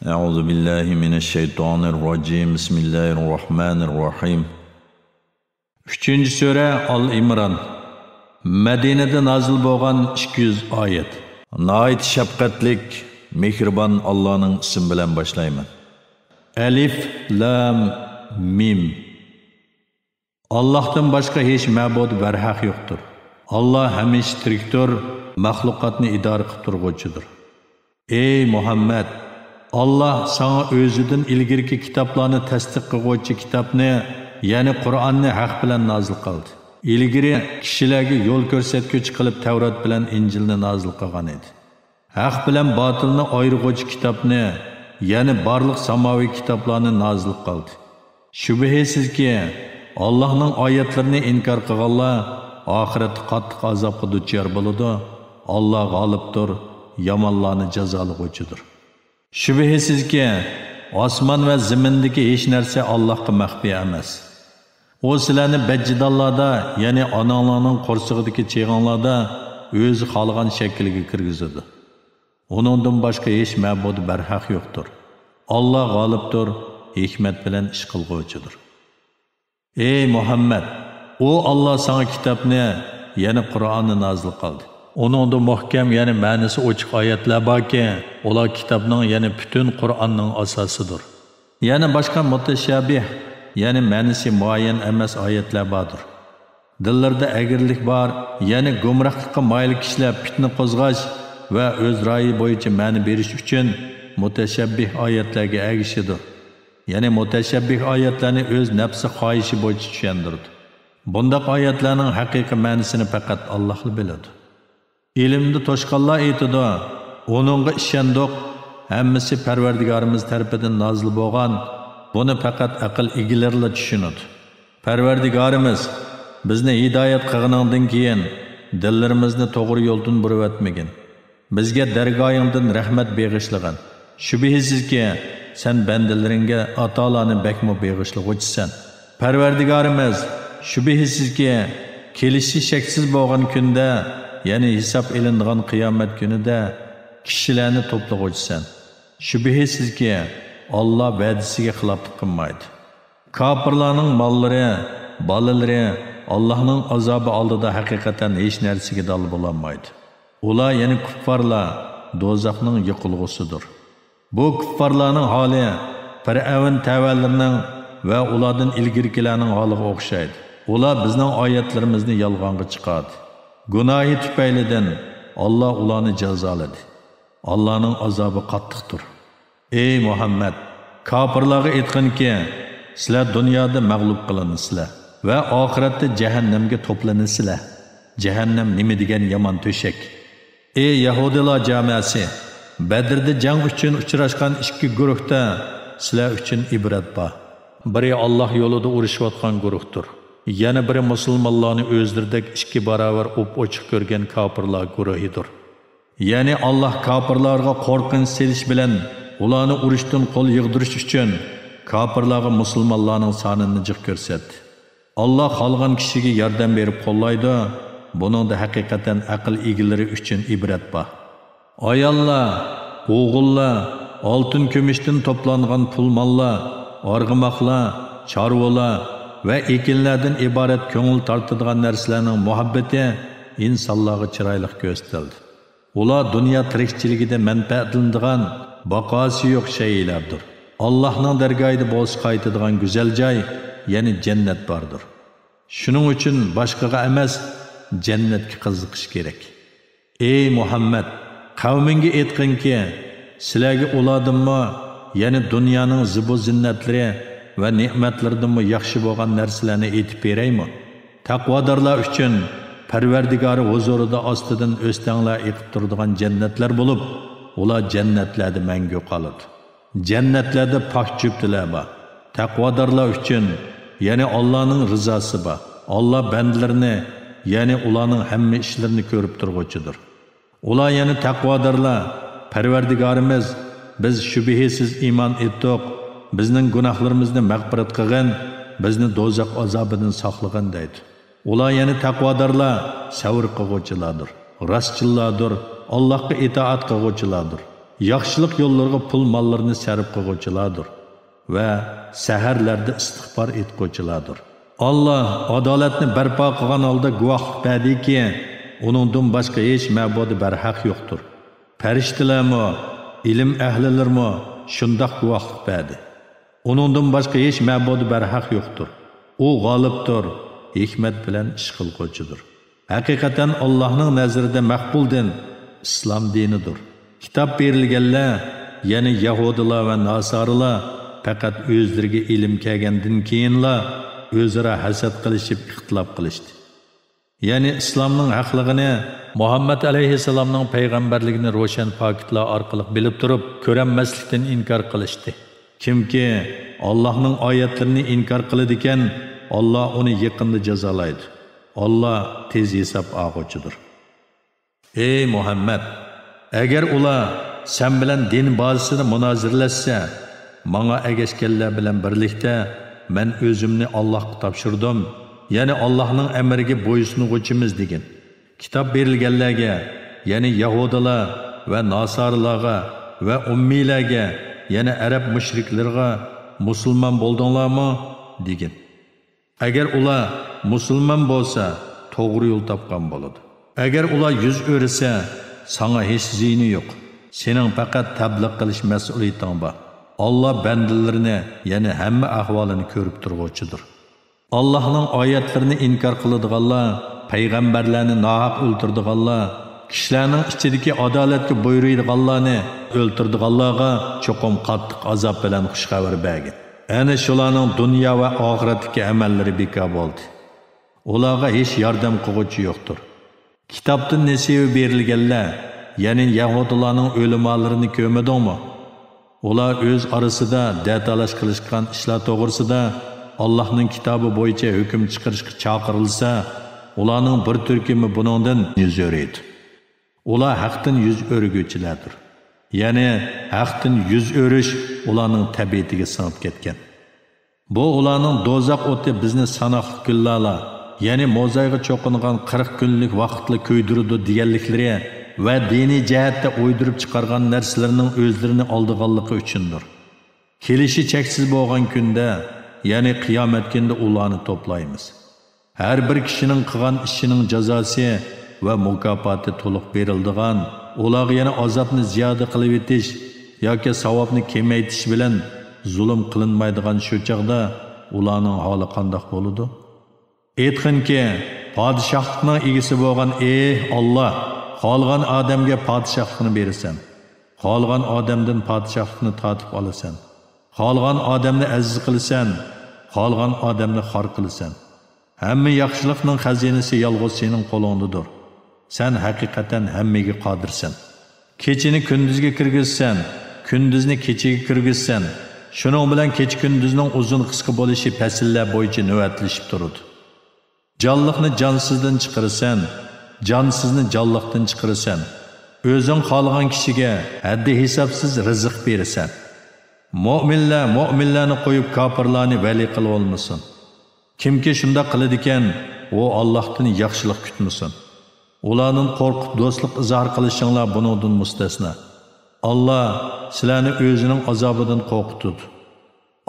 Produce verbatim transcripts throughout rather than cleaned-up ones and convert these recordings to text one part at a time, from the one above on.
أعوذ بالله من الشيطان الرجيم. بسم الله الرحمن الرحيم. ئۈچىنچى سۈرە، ئال ئىمران. مەدىنىدە نازىل بولغان ئىككى يۈز ئايەت. ناھايىتى شەپقەتلىك، مېھرىبان ئاللانىڭ ئىسمى بىلەن باشلايمەن. ئەلىف، لام، مىم. ئاللاھتىن باشقا ھېچ مەبۇد بەرھەق يوقتۇر. ئاللا ھەمىشە تىرىكتۇر، مەخلۇقاتنى ئىدارە قىلىپ تۇرغۇچىدۇر. ئەي مۇھەممەد! ئاللا ساڭا ئۆزىدىن ئىلگىرىكى كىتابلارنى تەستىق قىلغۇچى كىتابنى، يەنى قۇرئاننى ھەق بىلەن نازىل قىلدى. ئىلگىرى كىشىلەرگە يول كۆرسەتكۈچى قىلىپ تەۋرات بىلەن ئىنجىلنى نازىل قىلغان ئىدى. ھەق بىلەن باتىلنى ئايرىغۇچى كىتابنى، يەنى بارلىق ساماۋىي كىتابلارنى نازىل قىلدى. شۈبھىسىزكى، ئاللاھنىڭ ئايەتلىرىنى ئىنكار قىلغانلار ئاخىرەتتە قاتتىق ئازابقا دۇچار بولىدۇ. ئاللا غالىبتۇر، يامانلارنى جازالىغۇچىدۇر. شۈبھىسىزكى، ئاسمان ۋە زېمىندىكى ھېچ نەرسە ئاللاھقا مەخپىي ئەمەس. ئۇ سىلەرنى بەججىدانلاردا، يەنى ئاناڭلارنىڭ قورسىقىدىكى چېغىڭلاردا ئۆزى خالىغان شەكىلگە كىرگۈزىدۇ. ئۇنىڭدىن باشقا ھېچ مەبۇد بەرھەق يوقتۇر. ئاللا غالىبتۇر، ھېكمەت بىلەن ئىش قىلغۇچىدۇر. ئەي مۇھەممەد! ئۇ ئاللا ساڭا كىتابنى، يەنى قۇرئاننى نازىل قىلدى. ئۇنىڭدا مۇھكەم، يەنى مەنىسى ئوچۇق ئايەتلەر باركى، ئۇلار كىتابنىڭ، يەنى پۈتۈن قۇرئاننىڭ ئاساسىدۇر. يەنە باشقا مۇتەشابىھ، يەنى مەنىسى مۇئەييەن ئەمەس ئايەتلەر باردۇر. دىللىرىدا ئەگرىلىك بار، يەنى گۇمراھلىققا مايىل كىشىلەر پىتنە قوزغاش ۋە ئۆز رايى بويىچە مەنە بېرىش ئۈچۈن مۇتەشەببىھ ئايەتلەرگە ئەگىشىدۇ. يەنى مۇتەشەببىھ ئايەتلەرنى ئۆز نەپسى خاھىشى بويىچە چۈشەندۈرىدۇ. بۇنداق ئايەتلەرنىڭ ھەقىقىي مەنىسىنى پەقەت ئاللاھلا بىلىدۇ. ئىلىمدە توشقانلار ئېيتىدۇ، ئۇنىڭغا ئىشەندۇق، ھەممىسى پەرۋەردىگارىمىز تەرىپىدىن نازىل بولغان، بۇنى پەقەت ئەقىل ئىگىلىرىلا چۈشىنىدۇ. پەرۋەردىگارىمىز، بىزنى ھىدايەت قىلغىنىڭدىن كېيىن، دىللىرىمىزنى توغرا يولدىن بۇرۇۋەتمىگىن. بىزگە دەرگاھىڭدىن رەھمەت بېغىشلىغىن. شۈبھىسىزكى، سەن بەندىلىرىڭگە ئاتالارنى بەكمۇ بېغىشلىغۇچىسەن. پەرۋەردىگارىمىز، شۈبھىسىزكى، كېلىشى شەكسىز بولغان كۈندە، يەنى ھېساب ئېلىنىدىغان قىيامەت كۈنىدە كىشىلەرنى توپلىغۇچىسەن. شۈبھىسىزكى، ئاللا ۋەدىسىگە خىلاپلىق قىلمايدۇ. كاپىرلارنىڭ ماللىرى، بالىلىرى ئاللاھنىڭ ئازابى ئالدىدا ھەقىقەتەن ھېچ نەرسىگە دال بولالمايدۇ. ئۇلار، يەنى كۇپپارلار، دوزاخنىڭ يېقىلغۇسىدۇر. بۇ كۇپپارلارنىڭ ھالى پىرئەۋن تەۋەلىرىنىڭ ۋە ئۇلاردىن ئىلگىرىكىلەرنىڭ ھالىغا ئوخشايدۇ. ئۇلار بىزنىڭ ئايەتلىرىمىزنى يالغانغا چىقاردى. گۇناھى تۈپەيلىدىن ئاللا ئۇلارنى جازالىدى. ئاللانىڭ ئازابى قاتتىقتۇر. ئەي مۇھەممەد! كاپىرلارغا ئېيتقىنكى، سىلەر دۇنيادا مەغلۇپ قىلىنىسىلەر ۋە ئاخىرەتتە جەھەننەمگە توپلىنىسىلەر. جەھەننەم نېمە دېگەن يامان تۆشەك! ئەي يەھۇدىيلار جامەسى! بەدرىدە جەڭ ئۈچۈن ئۇچراشقان ئىككى گۇرۇھتا سىلەر ئۈچۈن ئىبرەت بار. بىرى ئاللا يولىدا ئۇرۇشۇۋاتقان گۇرۇھتۇر. يەنە بىرى مۇسۇلمانلارنى ئۆزلىرىدەك ئىككى باراۋەر ئوپئوچۇق كۆرگەن كاپىرلار گۇرۇھىدۇر. يەنى ئاللا كاپىرلارغا قورقۇنچ سېلىش بىلەن ئۇلارنى ئۇرۇشتىن قول يىغدۇرۇش ئۈچۈن كاپىرلارغا مۇسۇلمانلارنىڭ سانىنى جىق كۆرسەتتى. ئاللا خالىغان كىشىگە ياردەم بېرىپ قوللايدۇ، بۇنىڭدا ھەقىقەتەن ئەقىل ئىگىلىرى ئۈچۈن ئىبرەت بار. ئاياللار، ئوغۇللار، ئالتۇن-كۈمۈشتىن توپلانغان پۇل-ماللار، ئارغىماقلار، چارۋىلار ۋە ئېكىنلەردىن ئىبارەت كۆڭۈل تارتىدىغان نەرسىلەرنىڭ مۇھەببىتى ئىنسانلارغا چىرايلىق كۆرسىتىلدى. ئۇلار دۇنيا تىرىكچىلىكىدە مەنپەئەتلىنىدىغان باقاسى يوق شەيئىلەردۇر. ئاللاھنىڭ دەرگاھىدا بولسا قايتىدىغان گۈزەل جاي، يەنى جەننەت باردۇر. شۇنىڭ ئۈچۈن باشقىغا ئەمەس، جەننەتكە قىزىقىش كېرەك. ئەي مۇھەممەد! قەۋمىڭگە ئېيتقىنكى، سىلەرگە ئۇلاردىنمۇ، يەنى دۇنيانىڭ زىبۇ-زىننەتلىرى ۋە نېمەتلىرىدىنمۇ ياخشى بولغان نەرسىلەرنى ئېيتىپ بېرەيمۇ؟ تەقۋادارلار ئۈچۈن پەرۋەردىگارى ھۇزۇرىدا ئاستىدىن ئۆستەڭلەر ئېقىپ تۇرىدىغان جەننەتلەر بولۇپ، ئۇلار جەننەتلەردە مەڭگۈ قالىدۇ. جەننەتلەردە پاك جۈپتىلەر بار. تەقۋادارلار ئۈچۈن، يەنى ئاللانىڭ رىزاسى بار. ئاللا بەندىلىرىنى، يەنى ئۇلارنىڭ ھەممە ئىشلىرىنى كۆرۈپ تۇرغۇچىدۇر. ئۇلار يەنە تەقۋادارلار، پەرۋەردىگارىمىز، بىز شۈبھىسىز ئىمان ئېيتتۇق، بىزنىڭ گۇناھلىرىمىزنى مەغپىرەت قىلغىن، بىزنى دوزاخ ئازابىدىن ساقلىغىن دەيدۇ. ئۇلار يەنە تەقۋادارلار، سەۋر قىلغۇچىلاردۇر، راستچىللاردۇر، ئاللاھقا ئىتائەت قىلغۇچىلاردۇر. ياخشىلىق يوللىرىغا پۇل ماللىرىنى سەرپ قىلغۇچىلاردۇر ۋە سەھەرلەردە ئىستىغپار ئېيتقۇچىلاردۇر. ئاللا ئادالەتنى بەرپا قىلغان ھالدا گۇۋاھلىق بەردىكى، ئۇنىڭدىن باشقا ھېچ مەبۇدى بەرھەق يوقتۇر. پەرىشتىلەرمۇ، ئىلىم ئەھلىلىرىمۇ شۇنداق گۇۋاھلىق بەردى. ئۇنىڭدىن باشقا ھېچ مەبۇد بەرھەق يوقتۇر. ئۇ غالىبتۇر، ھېكمەت بىلەن ئىش قىلغۇچىدۇر. ھەقىقەتەن ئاللاھنىڭ نەزىرىدە مەقبۇل دىن ئىسلام دىنىدۇر. كىتاب بېرىلگەنلەر، يەنى يەھۇدىيلار ۋە ناسارىلار پەقەت ئۆزلىرىگە ئىلىم كەلگەندىن كېيىنلا ئۆزئارا ھەسەت قىلىشىپ ئىختىلاپ قىلىشتى. يەنى ئىسلامنىڭ ھەقلىقىنى، مۇھەممەد ئەلەيھىسسالامنىڭ پەيغەمبەرلىكىنى روشەن پاكىتلار ئارقىلىق بىلىپ تۇرۇپ، كۆرەلمەسلىكتىن ئىنكار قىلىشتى. كىمكى ئاللاھنىڭ ئايەتلىرىنى ئىنكار قىلىدىكەن، ئاللا ئۇنى يېقىندا جازالايدۇ. ئاللا تېز ھېساب ئالغۇچىدۇر. ئەي مۇھەممەد! ئەگەر ئۇلار سەن بىلەن دىن بازىسىدا مۇنازىرىلەشسە، ماڭا ئەگەشكەنلەر بىلەن بىرلىكتە مەن ئۆزۈمنى ئاللاھقا تاپشۇردۇم، يەنى ئاللاھنىڭ ئەمرىگە بويسۇنغۇچىمىز دېگىن. كىتاب بېرىلگەنلەرگە، يەنى يەھۇدىيلار ۋە ناسارىلارغا ۋە ئۇممىيلەرگە، يەنى ئەرەب مۇشرىكلىرىغا مۇسۇلمان بولدۇڭلارمۇ؟ دېگىن. ئەگەر ئۇلار مۇسۇلمان بولسا، توغرا يول تاپقان بولىدۇ. ئەگەر ئۇلار يۈز ئۆرۈسە، ساڭا ھېچ زىيىنى يوق. سېنىڭ پەقەت تەبلىغ قىلىش مەسئۇلىيىتىڭ بار. ئاللا بەندىلىرىنى، يەنى ھەممە ئەھۋالىنى كۆرۈپ تۇرغۇچىدۇر. ئاللاھنىڭ ئايەتلىرىنى ئىنكار قىلىدىغانلار، پەيغەمبەرلەرنى ناھەق ئۆلتۈرىدىغانلار، كىشىلەرنىڭ ئىچىدىكى ئادالەتكە بۇيرۇيدىغانلارنى ئۆلتۈرىدىغانلارغا چوقۇم قاتتىق ئازاب بىلەن خۇش خەۋەر بەرگىن. ئەنە شۇلارنىڭ دۇنيا ۋە ئاخىرەتتىكى ئەمەللىرى بىكار بولدى. ئۇلارغا ھېچ ياردەم قىلغۇچى يوقتۇر. كىتابتىن نېسىۋە بېرىلگەنلەر، يەنى يەھۇدىيلارنىڭ ئۆلىمالىرىنى كۆرمىدىڭمۇ؟ ئۇلار ئۆز ئارىسىدا دەتالاش قىلىشقان ئىشلار توغرىسىدا ئاللاھنىڭ كىتابى بويىچە ھۆكۈم چىقىرىشقا چاقىرىلسا، ئۇلارنىڭ بىر تۈركۈمى بۇنىڭدىن يۈز ئۆرۈيدۇ. ئۇلار ھەقتىن يۈز ئۆرۈگۈچىلەردۇر. يەنى ھەقتىن يۈز ئۆرۈش ئۇلارنىڭ تەبىئىتىگە سىڭىپ كەتكەن. بۇ ئۇلارنىڭ دوزاخ ئوتى بىزنى ساناقلىق كۈنلەرلا، يەنى موزايغا چوقۇنغان قىرىق كۈنلۈك ۋاقىتلا كۆيدۈرىدۇ دېگەنلىكلىرى ۋە دىنىي جەھەتتە ئويدۇرۇپ چىقارغان نەرسىلىرىنىڭ ئۆزلىرىنى ئالدىغانلىقى ئۈچۈندۇر. كېلىشى چەكسىز بولغان كۈندە، يەنى قىيامەت كۈنىدە ئۇلارنى توپلايمىز. ھەر بىر كىشىنىڭ قىلغان ئىشىنىڭ جازاسى ۋە مۇكاپاتى تولۇق بېرىلىدىغان، ئۇلارغا يەنە ئازابنى زىيادە قىلىۋېتىش ياكى ساۋابنى كېمەيتىش بىلەن زۇلۇم قىلىنمايدىغان شۇ چاغدا ئۇلارنىڭ ھالى قانداق بولىدۇ؟ ئېيتقىنكى، پادىشاھلىقنىڭ ئىگىسى بولغان ئېھ ئاللا، خالىغان ئادەمگە پادىشاھلىقنى بېرىسەن، خالىغان ئادەمدىن پادىشاھلىقنى تارتىپ ئالىسەن، خالىغان ئادەمنى ئەزىز قىلىسەن، خالىغان ئادەمنى خار قىلىسەن. ھەممە ياخشىلىقنىڭ خەزىنىسى يالغۇز سېنىڭ قولۇڭدىدۇر. سەن ھەقىقەتەن ھەممىگە قادىرسەن. كېچىنى كۈندۈزگە كىرگۈزىسەن، كۈندۈزنى كېچىگە كىرگۈزىسەن. شۇنىڭ بىلەن كېچە-كۈندۈزنىڭ ئۇزۇن-قىسقا بولۇشى پەسىللەر بويىچە نۆۋەتلىشىپ تۇرىدۇ. جانلىقنى جانسىزدىن چىقىرىسەن، جانسىزنى جانلىقتىن چىقىرىسەن. ئۆزۈڭ خالىغان كىشىگە ھەددى-ھېسابسىز رىزىق بېرىسەن. مۆمىنلەر مۆمىنلەرنى قويۇپ، كاپىرلارنى ۋەلىي قىلىۋالمىسۇن. كىمكى شۇنداق قىلىدىكەن، ئۇ ئاللاھتىن ياخشىلىق كۈتمىسۇن. ئۇلاردىن قورقۇپ دوستلۇق ئىزھار قىلىشىڭلار بۇنىڭدىن مۇستەسنا. ئاللا سىلەرنى ئۆزىنىڭ ئازابىدىن قورقۇتىدۇ.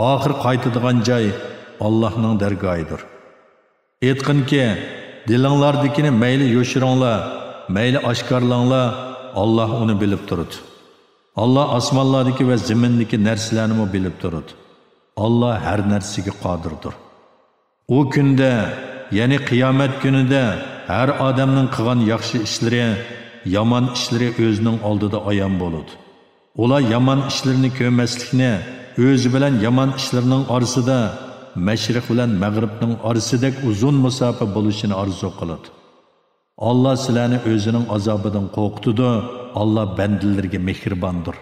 ئاخىر قايتىدىغان جاي ئاللاھنىڭ دەرگاھىدۇر. ئېيتقىنكى، دىلىڭلاردىكىنى مەيلى يوشۇرۇڭلار، مەيلى ئاشكارىلاڭلار، ئاللا ئۇنى بىلىپ تۇرىدۇ. ئاللا ئاسمانلاردىكى ۋە زېمىندىكى نەرسىلەرنىمۇ بىلىپ تۇرىدۇ. ئاللا ھەر نەرسىگە قادىردۇر. ئۇ كۈندە، يەنى قىيامەت كۈنىدە ھەر ئادەمنىڭ قىلغان ياخشى ئىشلىرى، يامان ئىشلىرى ئۆزىنىڭ ئالدىدا ئايان بولىدۇ. ئۇلار يامان ئىشلىرىنى كۆرمەسلىكنى، ئۆزى بىلەن يامان ئىشلىرىنىڭ ئارىسىدا مەشرىق بىلەن مەغرىبنىڭ ئارىسىدەك ئۇزۇن مۇساپە بولۇشىنى ئارزۇ قىلىدۇ. ئاللا سىلەرنى ئۆزىنىڭ ئازابىدىن قورقۇتىدۇ، ئاللا بەندىلىرىگە مېھرىباندۇر.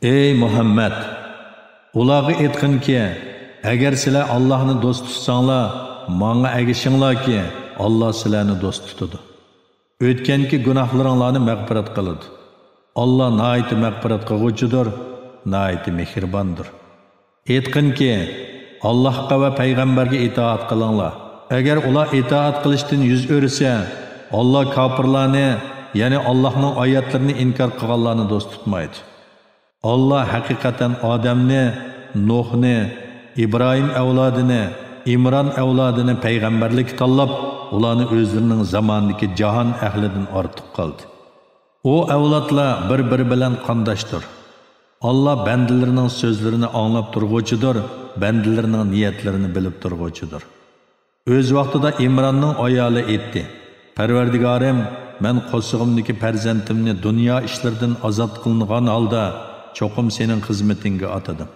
ئەي مۇھەممەد! ئۇلارغا ئېيتقىنكى، ئەگەر سىلەر ئاللاھنى دوست تۇتساڭلار، ماڭا ئەگىشىڭلاركى، ئاللا سىلەرنى دوست تۇتىدۇ. ئۆتكەنكى گۇناھلىرىڭلارنى مەغپىرەت قىلىدۇ. ئاللا ناھايىتى مەغپىرەت قىلغۇچىدۇر، ناھايىتى مېھرىباندۇر. ئېيتقىنكى، ئاللاھقا ۋە پەيغەمبەرگە ئىتائەت قىلىڭلار. ئەگەر ئۇلار ئىتائەت قىلىشتىن يۈز ئۆرۈسە، ئاللا كاپىرلارنى، يەنى ئاللاھنىڭ ئايەتلىرىنى ئىنكار قىلغانلارنى دوست تۇتمايدۇ. ئاللا ھەقىقەتەن ئادەمنى، نۇھنى، ئىبراھىم ئەۋلادىنى، ئىمران ئەۋلادىنى پەيغەمبەرلىككە تاللاپ، ئۇلارنى ئۆزلىرىنىڭ زامانىدىكى جاھان ئەھلىدىن ئارتۇق قىلدى. ئۇ ئەۋلادلار بىر-بىرى بىلەن قانداشتۇر. ئاللا بەندىلىرىنىڭ سۆزلىرىنى ئاڭلاپ تۇرغۇچىدۇر، بەندىلىرىنىڭ نىيەتلىرىنى بىلىپ تۇرغۇچىدۇر. ئۆز ۋاقتىدا ئىمراننىڭ ئايالى ئېيتتى: «پەرۋەردىگارىم، مەن قورسىقىمدىكى پەرزەنتىمنى دۇنيا ئىشلىرىدىن ئازاد قىلىنغان ھالدا، چوقۇم سېنىڭ خىزمىتىڭگە ئاتىدىم.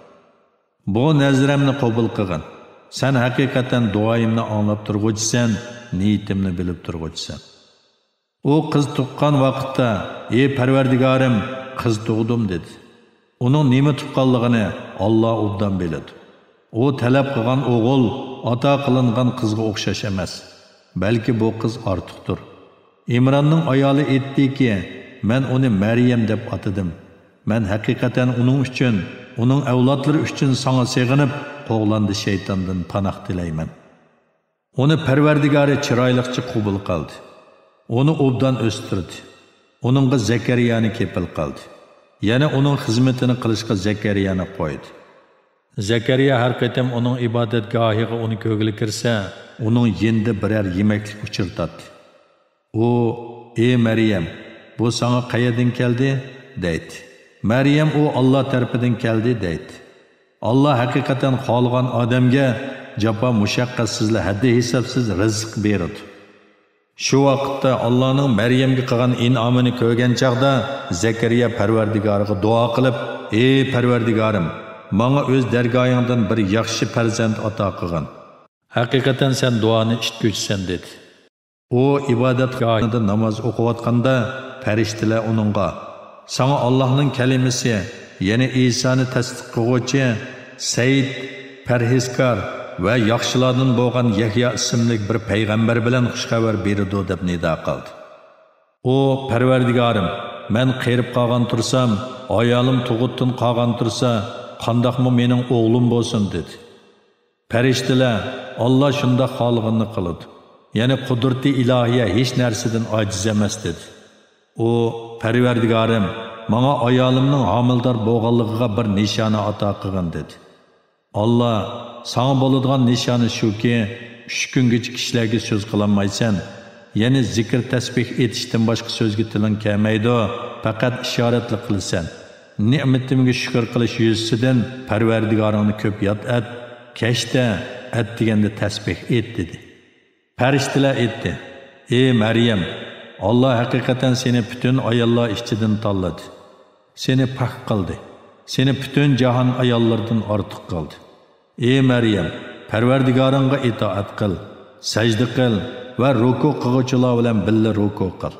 بۇ نەزرەمنى قوبۇل قىلغىن. سەن ھەقىقەتەن دۇئايىمنى ئاڭلاپ تۇرغۇچىسەن، نىيىتىمنى بىلىپ تۇرغۇچىسەن.» ئۇ قىز تۇغقان ۋاقىتتا: «ئى پەرۋەردىگارىم، قىز تۇغدۇم» دېدى. ئۇنىڭ نېمە تۇغقانلىقىنى ئاللا ئوبدان بىلىدۇ. ئۇ تەلەپ قىلغان ئوغۇل ئاتا قىلىنغان قىزغا ئوخشاش ئەمەس، بەلكى بۇ قىز ئارتۇقتۇر. ئىمراننىڭ ئايالى ئېيتتىكى: «مەن ئۇنى مەريەم دەپ ئاتىدىم. مەن ھەقىقەتەن ئۇنىڭ ئۈچۈن، ئۇنىڭ ئەۋلادلىرى ئۈچۈن ساڭا سېغىنىپ، قوغلاندى شەيتاندىن پاناھ تىلەيمەن.» ئۇنى پەرۋەردىگارى چىرايلىقچە قوبۇل قىلدى. ئۇنى ئوبدان ئۆستۈردى. ئۇنىڭغا زەكەرىيانى كېپىل قىلدى. يەنە ئۇنىڭ خىزمىتىنى قىلىشقا زەكەرىيانى قويدى. زەكەرىيا ھەر قېتىم ئۇنىڭ ئىبادەتگاھىغا ئۇنى كۆرگىلى كىرسە، ئۇنىڭ يېنىدا بىرەر يېمەكلىك ئۇچرىتاتتى. ئۇ: «ئى مەريەم، بۇ ساڭا قەيەردىن كەلدى؟» دەيتتى. مەريەم: «ئۇ ئاللا تەرىپىدىن كەلدى» دەيتتى. ئاللا ھەقىقەتەن خالىغان ئادەمگە جاپا مۇشەققەتسىزلا ھەددى ھېسابسىز رىزىق بېرىدۇ. شۇ ۋاقىتتا ئاللانىڭ مەريەمگە قىلغان ئىنئامىنى كۆرگەن چاغدا زەكەرىيا پەرۋەردىگارىغا دۇئا قىلىپ: «ئى پەرۋەردىگارىم، ماڭا ئۆز دەرگاھىڭدىن بىر ياخشى پەرزەنت ئاتا قىلغىن. ھەقىقەتەن سەن دۇئانى ئىشىتكۈچىسەن» دېدى. ئۇ ئىبادەتخانىدا ناماز ئوقۇۋاتقاندا پەرىشتىلەر ئۇنىڭغا: «ساڭا ئاللاھنىڭ كەلىمىسى، يەنى ئىسانى تەستىق قىلغۇچى سەيىد، پەرھىزكار ۋە ياخشىلاردىن بولغان يەھيا ئىسىملىك بىر پەيغەمبەر بىلەن خۇش خەۋەر بېرىدۇ» دەپ نىدا قىلدى. ئۇ: «پەرۋەردىگارىم، مەن قېرىپ قالغان تۇرسام، ئايالىم تۇغۇتتىن قالغان تۇرسا، قانداقمۇ مېنىڭ ئوغلۇم بولسۇن؟» دېدى. پەرىشتىلەر: «ئاللا شۇنداق خالىغىنىنى قىلىدۇ. يەنى قۇدرىتى ئىلاھىيە ھېچ نەرسىدىن ئاجىز ئەمەس» دېدى. ئۇ: «پەرۋەردىگارىم، ماڭا ئايالىمنىڭ ھامىلىدار بولغانلىقىغا بىر نىشانە ئاتا قىلغىن» دېدى. ئاللا: «ساڭا بولىدىغان نىشانە شۇكى، ئۈچ كۈنگىچە كىشىلەرگە سۆز قىلالمايسەن. يەنى زىكىر تەسبىھ ئېيتىشتىن باشقا سۆزگە تىلىڭ كەلمەيدۇ، پەقەت ئىشارەتلا قىلىسەن. نېمىتىمگە شۈكۈر قىلىش يۈزىسىدىن پەرۋەردىگارىڭنى كۆپ ياد ئەت، كەچتە ئەتىگەندە تەسبىھ ئېيت» دېدى. پەرىشتىلەر ئېيتتى: «ئى مەريەم، ئاللا ھەقىقەتەن سېنى پۈتۈن ئاياللار ئىچىدىن تاللىدى. سېنى پاك قىلدى. سېنى پۈتۈن جاھان ئاياللىرىدىن ئارتۇق قىلدى. ئى مەريەم، پەرۋەردىگارىڭغا ئىتائەت قىل، سەجدە قىل ۋە رۇكۇ قىلغۇچىلار بىلەن بىللە رۇكۇ قىل.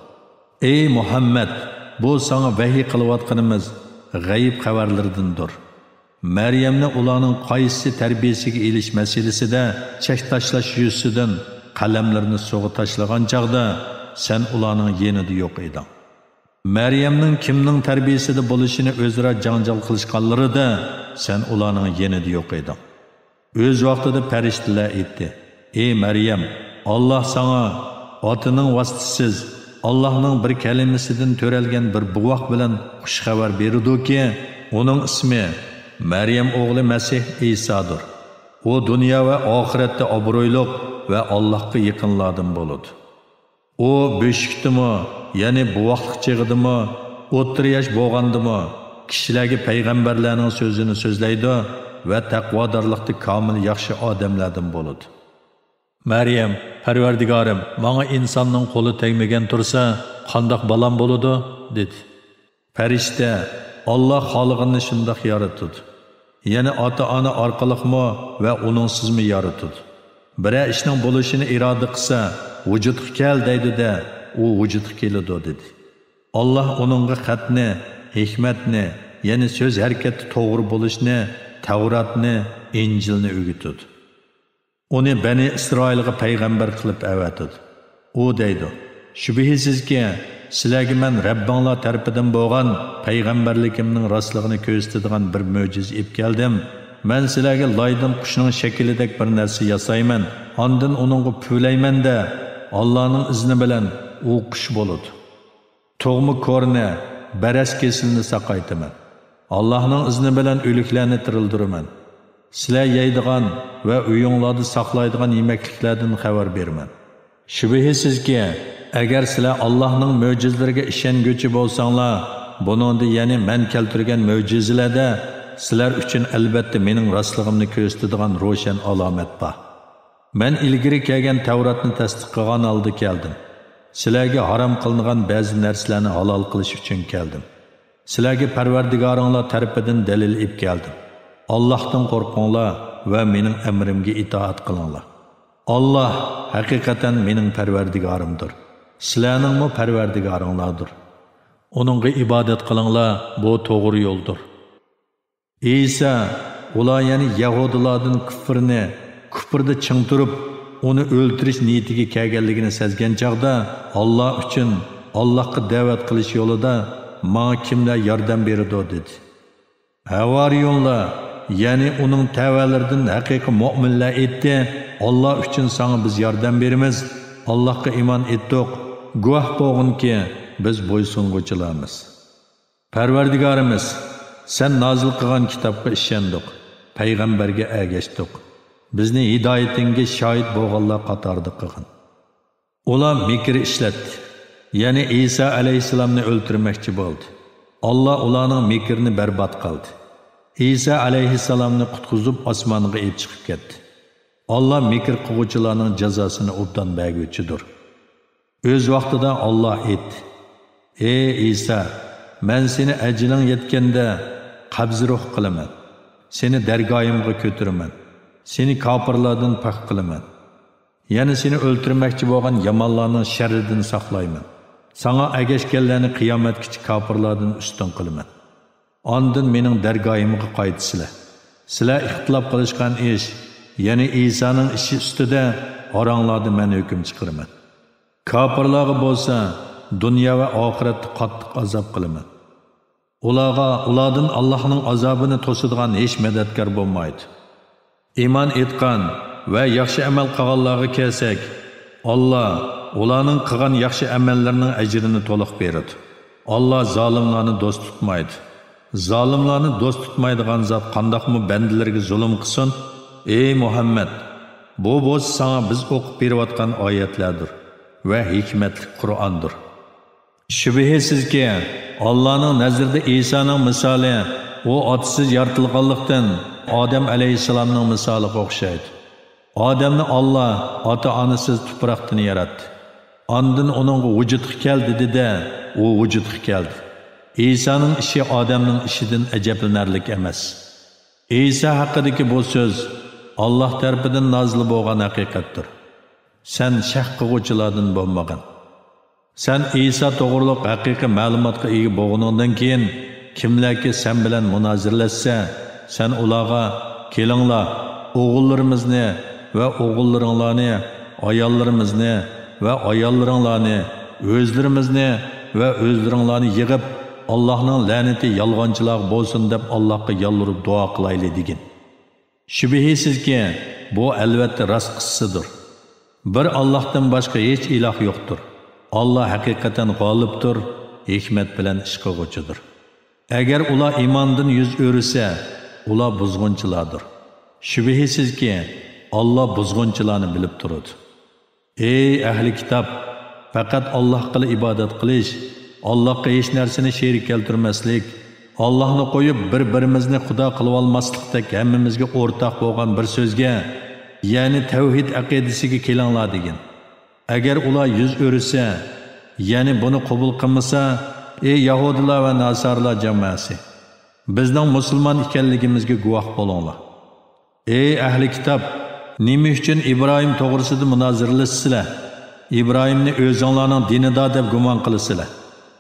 ئى مۇھەممەد، بۇ ساڭا ۋەھىي قىلىۋاتقىنىمىز غەيىب خەۋەرلىرىدىندۇر. مەريەمنى ئۇلارنىڭ قايسىسى تەربىيىسىگە ئېلىش مەسىلىسىدە چەك تاشلاش يۈزىسىدىن قەلەملىرىنى سۇغا تاشلىغان چاغدا، سەن ئۇلارنىڭ يېنىدا يوق ئىدىڭ. مەريەمنىڭ كىمنىڭ تەربىيىسىدە بولۇشىنى ئۆزئارا جاڭجال قىلىشقانلىرىدا، سەن ئۇلارنىڭ يېنىدا يوق ئىدىڭ.» ئۆز ۋاقتىدا پەرىشتىلەر ئېيتتى: «ئى مەريەم، ئاللا ساڭا ئاتىنىڭ ۋاسىتىسىز، ئاللانىڭ بىر كەلىمىسىدىن تۆرەلگەن بىر بوۋاق بىلەن خۇش خەۋەر بېرىدۇكى، ئۇنىڭ ئىسمى مەريەم ئوغلى مەسىھ ئىسادۇر. ئۇ دۇنيا ۋە ئاخىرەتتە ئابرۇيلۇق ۋە ئاللاغا يېقىنلاردىن بولىدۇ. ئۇ بۆشۈكتىمۇ، يەنى بوۋاقلىق چېغىدىمۇ، ئوتتۇرا ياش بولغاندىمۇ، كىشىلەرگە پەيغەمبەرلەرنىڭ سۆزىنى سۆزلەيدۇ ۋە تەقۋادارلىقتا كامىل ياخشى ئادەملەردىن بولىدۇ.» مەريەم: «پەرۋەردىگارىم، ماڭا ئىنساننىڭ قولى تەگمىگەن تۇرسا، قانداق بالام بولىدۇ؟» دېدى. پەرىشتە: «ئاللا خالىغىنىنى شۇنداق يارىتىدۇ. يەنى ئاتا-ئانا ئارقىلىقمۇ ۋە ئۇنىڭسىزمۇ يارىتىدۇ. بىرەر ئىشنىڭ بولۇشىنى ئىرادە قىلسا، ۋۇجۇدقا كەل دەيدۇ-دە، ئۇ ۋۇجۇدقا كېلىدۇ» دېدى. ئاللا ئۇنىڭغا خەتنى، ھېكمەتنى، يەنى سۆز ھەرىكەتتە توغرا بولۇشنى، تەۋراتنى، ئىنجىلنى ئۆگىتىدۇ. ئۇنى بەنى ئىسرائىلغا پەيغەمبەر قىلىپ ئەۋەتىدۇ. ئۇ دەيدۇ: «شۈبھىسىزكى، سىلەرگە مەن رەببىڭلار تەرىپىدىن بولغان پەيغەمبەرلىكىمنىڭ راستلىقىنى كۆرسىتىدىغان بىر مۆجىزە ئېلىپ كەلدىم. مەن سىلەرگە لايدىن قۇشنىڭ شەكلىدەك بىر نەرسە ياسايمەن، ئاندىن ئۇنىڭغا پۈۋلەيمەن-دە، ئاللانىڭ ئىزنى بىلەن ئۇ قۇش بولىدۇ. تۇغما كورنى، بەرەس كېسىلىنى ساقايتىمەن. ئاللاھنىڭ ئىزنى بىلەن ئۆلۈكلەرنى تىرىلدۈرىمەن. سىلەر يەيدىغان ۋە ئۆيۈڭلاردا ساقلايدىغان يېمەكلىكلەردىن خەۋەر بېرىمەن. شۈبھىسىزكى، ئەگەر سىلەر ئاللاھنىڭ مۆجىزىلىرىگە ئىشەنگۈچى بولساڭلار، بۇنىڭدا، يەنى مەن كەلتۈرگەن مۆجىزىلەردە سىلەر ئۈچۈن ئەلۋەتتە مېنىڭ راستلىقىمنى كۆرسىتىدىغان روشەن ئالامەت بار. مەن ئىلگىرى كەلگەن تەۋراتنى تەستىق قىلغان ھالدا كەلدىم. سىلەرگە ھارام قىلىنغان بەزى نەرسىلەرنى ھالال قىلىش ئۈچۈن كەلدىم. سىلەرگە پەرۋەردىگارىڭلار تەرىپىدىن دەلىل ئېلىپ كەلدىم. ئاللاھتىن قورقۇڭلار ۋە مېنىڭ ئەمرىمگە ئىتائەت قىلىڭلار. ئاللاھ ھەقىقەتەن مېنىڭ پەرۋەردىگارىمدۇر. سىلەرنىڭمۇ پەرۋەردىگارىڭلاردۇر. ئۇنىڭغا ئىبادەت قىلىڭلار، بۇ توغرا يولدۇر. ئىسا، ئۇلار يەنى يەھۇدىيلاردىن كۇفرنى، كۇفردا چىڭ تۇرۇپ، ئۇنى ئۆلتۈرۈش نىيىتىگە كەلگەنلىكىنى سەزگەن چاغدا، ئاللاھ ئۈچۈن، ئاللاھقا دەۋەت قىلىش يولىدا ماڭا كىملەر ياردەم بېرىدۇ؟ دېدى. ھەۋارىيونلار، يەنى ئۇنىڭ تەۋەلىرىدىن ھەقىقىي مۆمىنلەر ئېيتتى، ئاللاھ ئۈچۈن ساڭا بىز ياردەم بېرىمىز، ئاللاھقا ئىمان ئېيتتۇق، گۇۋاھ بولغىنكى، بىز بويسۇنغۇچىلارمىز. پەرۋەردىگارىمىز، سەن نازىل قىلغان كىتابقا ئىشەندۇق، پەيغەمبەرگە ئەگەشتۇق، بىزنى ھىدايىتىڭگە شاھىت بولغانلار قاتارىدا قىلغىن. ئۇلار مىكىر ئىشلەتتى، يەنى ئىسا ئەلەيھىسسالامنى ئۆلتۈرمەكچى بولدى. ئاللاھ ئۇلارنىڭ مىكرىنى بەربات قىلدى. ئىسا ئەلەيھىسسالامنى قۇتقۇزۇپ، ئاسمانغا ئېلىپ چىقىپ كەتتى. ئاللاھ مىكىر قىلغۇچىلارنىڭ جازاسىنى ئوبدان بەرگۈچىدۇر. ئۆز ۋاقتىدا ئاللاھ ئېيتتى: ئەي ئىسا، مەن سېنى ئەجىلىڭ يەتكەندە قەبزى روھ قىلىمەن. سېنى دەرگاھىمغا كۆتۈرىمەن. سېنى كاپىرلاردىن پاك قىلىمەن. يەنە سېنى ئۆلتۈرمەكچى بولغان يامانلارنىڭ شەررىدىن ساقلايمەن. ساڭا ئەگەشكەنلەرنى قىيامەتكىچە كاپىرلاردىن ئۈستۈن قىلىمەن. ئاندىن مېنىڭ دەرگاھىمغا قايتىسىلەر. سىلەر ئىختىلاپ قىلىشقان ئىش، يەنى ئىسانىڭ ئىشى ئۈستىدە ئاراڭلاردا مەن ھۆكۈم چىقىرىمەن. كاپىرلارغا بولسا دۇنيا ۋە ئاخىرەتتە قاتتىق ئازاب قىلىمەن. ئۇلارغا ئۇلاردىن ئاللاھنىڭ ئازابىنى توسىدىغان ھېچ مەدەتكار بولمايدۇ. ئىمان ئېيتقان ۋە ياخشى ئەمەل قىلغانلارغا كەلسەك، ئاللاھ ئۇلارنىڭ قىلغان ياخشى ئەمەللىرىنىڭ ئەجرىنى تولۇق بېرىدۇ. ئاللاھ زالىملارنى دوست تۇتمايدۇ. زالىملارنى دوست تۇتمايدىغان زات قانداقمۇ بەندىلىرىگە زۇلۇم قىلسۇن؟ ئەي مۇھەممەد، بۇ بولسا ساڭا بىز ئوقۇپ بېرىۋاتقان ئايەتلەردۇر ۋە ھېكمەتلىك قۇرئاندۇر. شۈبھىسىزكى، ئاللانىڭ نەزىرىدە ئىسانىڭ مىسالى ئۇ ئاتىسىز يارىتىلغانلىقتىن ئادەم ئەلەيھىسسالامنىڭ مىسالىغا ئوخشايدۇ. ئادەمنى ئاللا ئاتا-ئانىسىز تۇپراقتىن ياراتتى. ئاندىن ئۇنىڭغا ۋۇجۇدقا كەل دېدى-دە، ئۇ ۋۇجۇدقا كەلدى. ئىسانىڭ ئىشى ئادەمنىڭ ئىشىدىن ئەجەبلىنەرلىك ئەمەس. ئىسا ھەققىدىكى بۇ سۆز ئاللا تەرىپىدىن نازىل بولغان ھەقىقەتتۇر. سەن شەك قىلغۇچىلاردىن بولمىغىن. سەن ئىسا توغرۇلۇق ھەقىقىي مەلۇماتقا ئىگە بولغىنىڭدىن كېيىن، كىملەركى سەن بىلەن مۇنازىرىلەشسە، سەن ئۇلارغا، كېلىڭلار، ئوغۇللىرىمىزنى ۋە ئوغۇللىرىڭلارنى، ئاياللىرىمىزنى ۋە ئاياللىرىڭلارنى، ئۆزلىرىمىزنى ۋە ئۆزلىرىڭلارنى يىغىپ، ئاللاھنىڭ لەنىتى يالغانچىلارغا بولسۇن دەپ ئاللاھقا يالۋۇرۇپ دۇئا قىلايلى دېگىن. شۈبھىسىزكى، بۇ ئەلۋەتتە راست قىسسىدۇر. بىر ئاللاھتىن باشقا ھېچ ئىلاھ يوقتۇر. ئاللا ھەقىقەتەن غالىبتۇر، ھېكمەت بىلەن ئىش قىلغۇچىدۇر. ئەگەر ئۇلار ئىماندىن يۈز ئۆرۈسە، ئۇلار بۇزغۇنچىلاردۇر. شۈبھىسىزكى، ئاللا بۇزغۇنچىلارنى بىلىپ تۇرىدۇ. ئەي ئەھلى كىتاب! پەقەت ئاللاھقىلا ئىبادەت قىلىش، ئاللاھقا ھېچ نەرسىنى شېرىك كەلتۈرمەسلىك، ئاللاھنى قويۇپ بىر-بىرىمىزنى خۇدا قىلىۋالماسلىقتەك ھەممىمىزگە ئورتاق بولغان بىر سۆزگە، يەنى تەۋھىد ئەقىدىسىگە كېلىڭلار دېگىن. ئەگەر ئۇلار يۈز ئۆرۈسە، يەنى بۇنى قوبۇل قىلمىسا، ئەي يەھۇدىيلار ۋە ناسارىلار جامائەسى! بىزنىڭ مۇسۇلمان ئىكەنلىكىمىزگە گۇۋاھ بولۇڭلار. ئەي ئەھلى كىتاب! نېمە ئۈچۈن ئىبراھىم توغرىسىدا مۇنازىرىلىشىسىلەر؟ ئىبراھىمنى ئۆزۈڭلارنىڭ دىنىدا دەپ گۇمان قىلىسىلەر.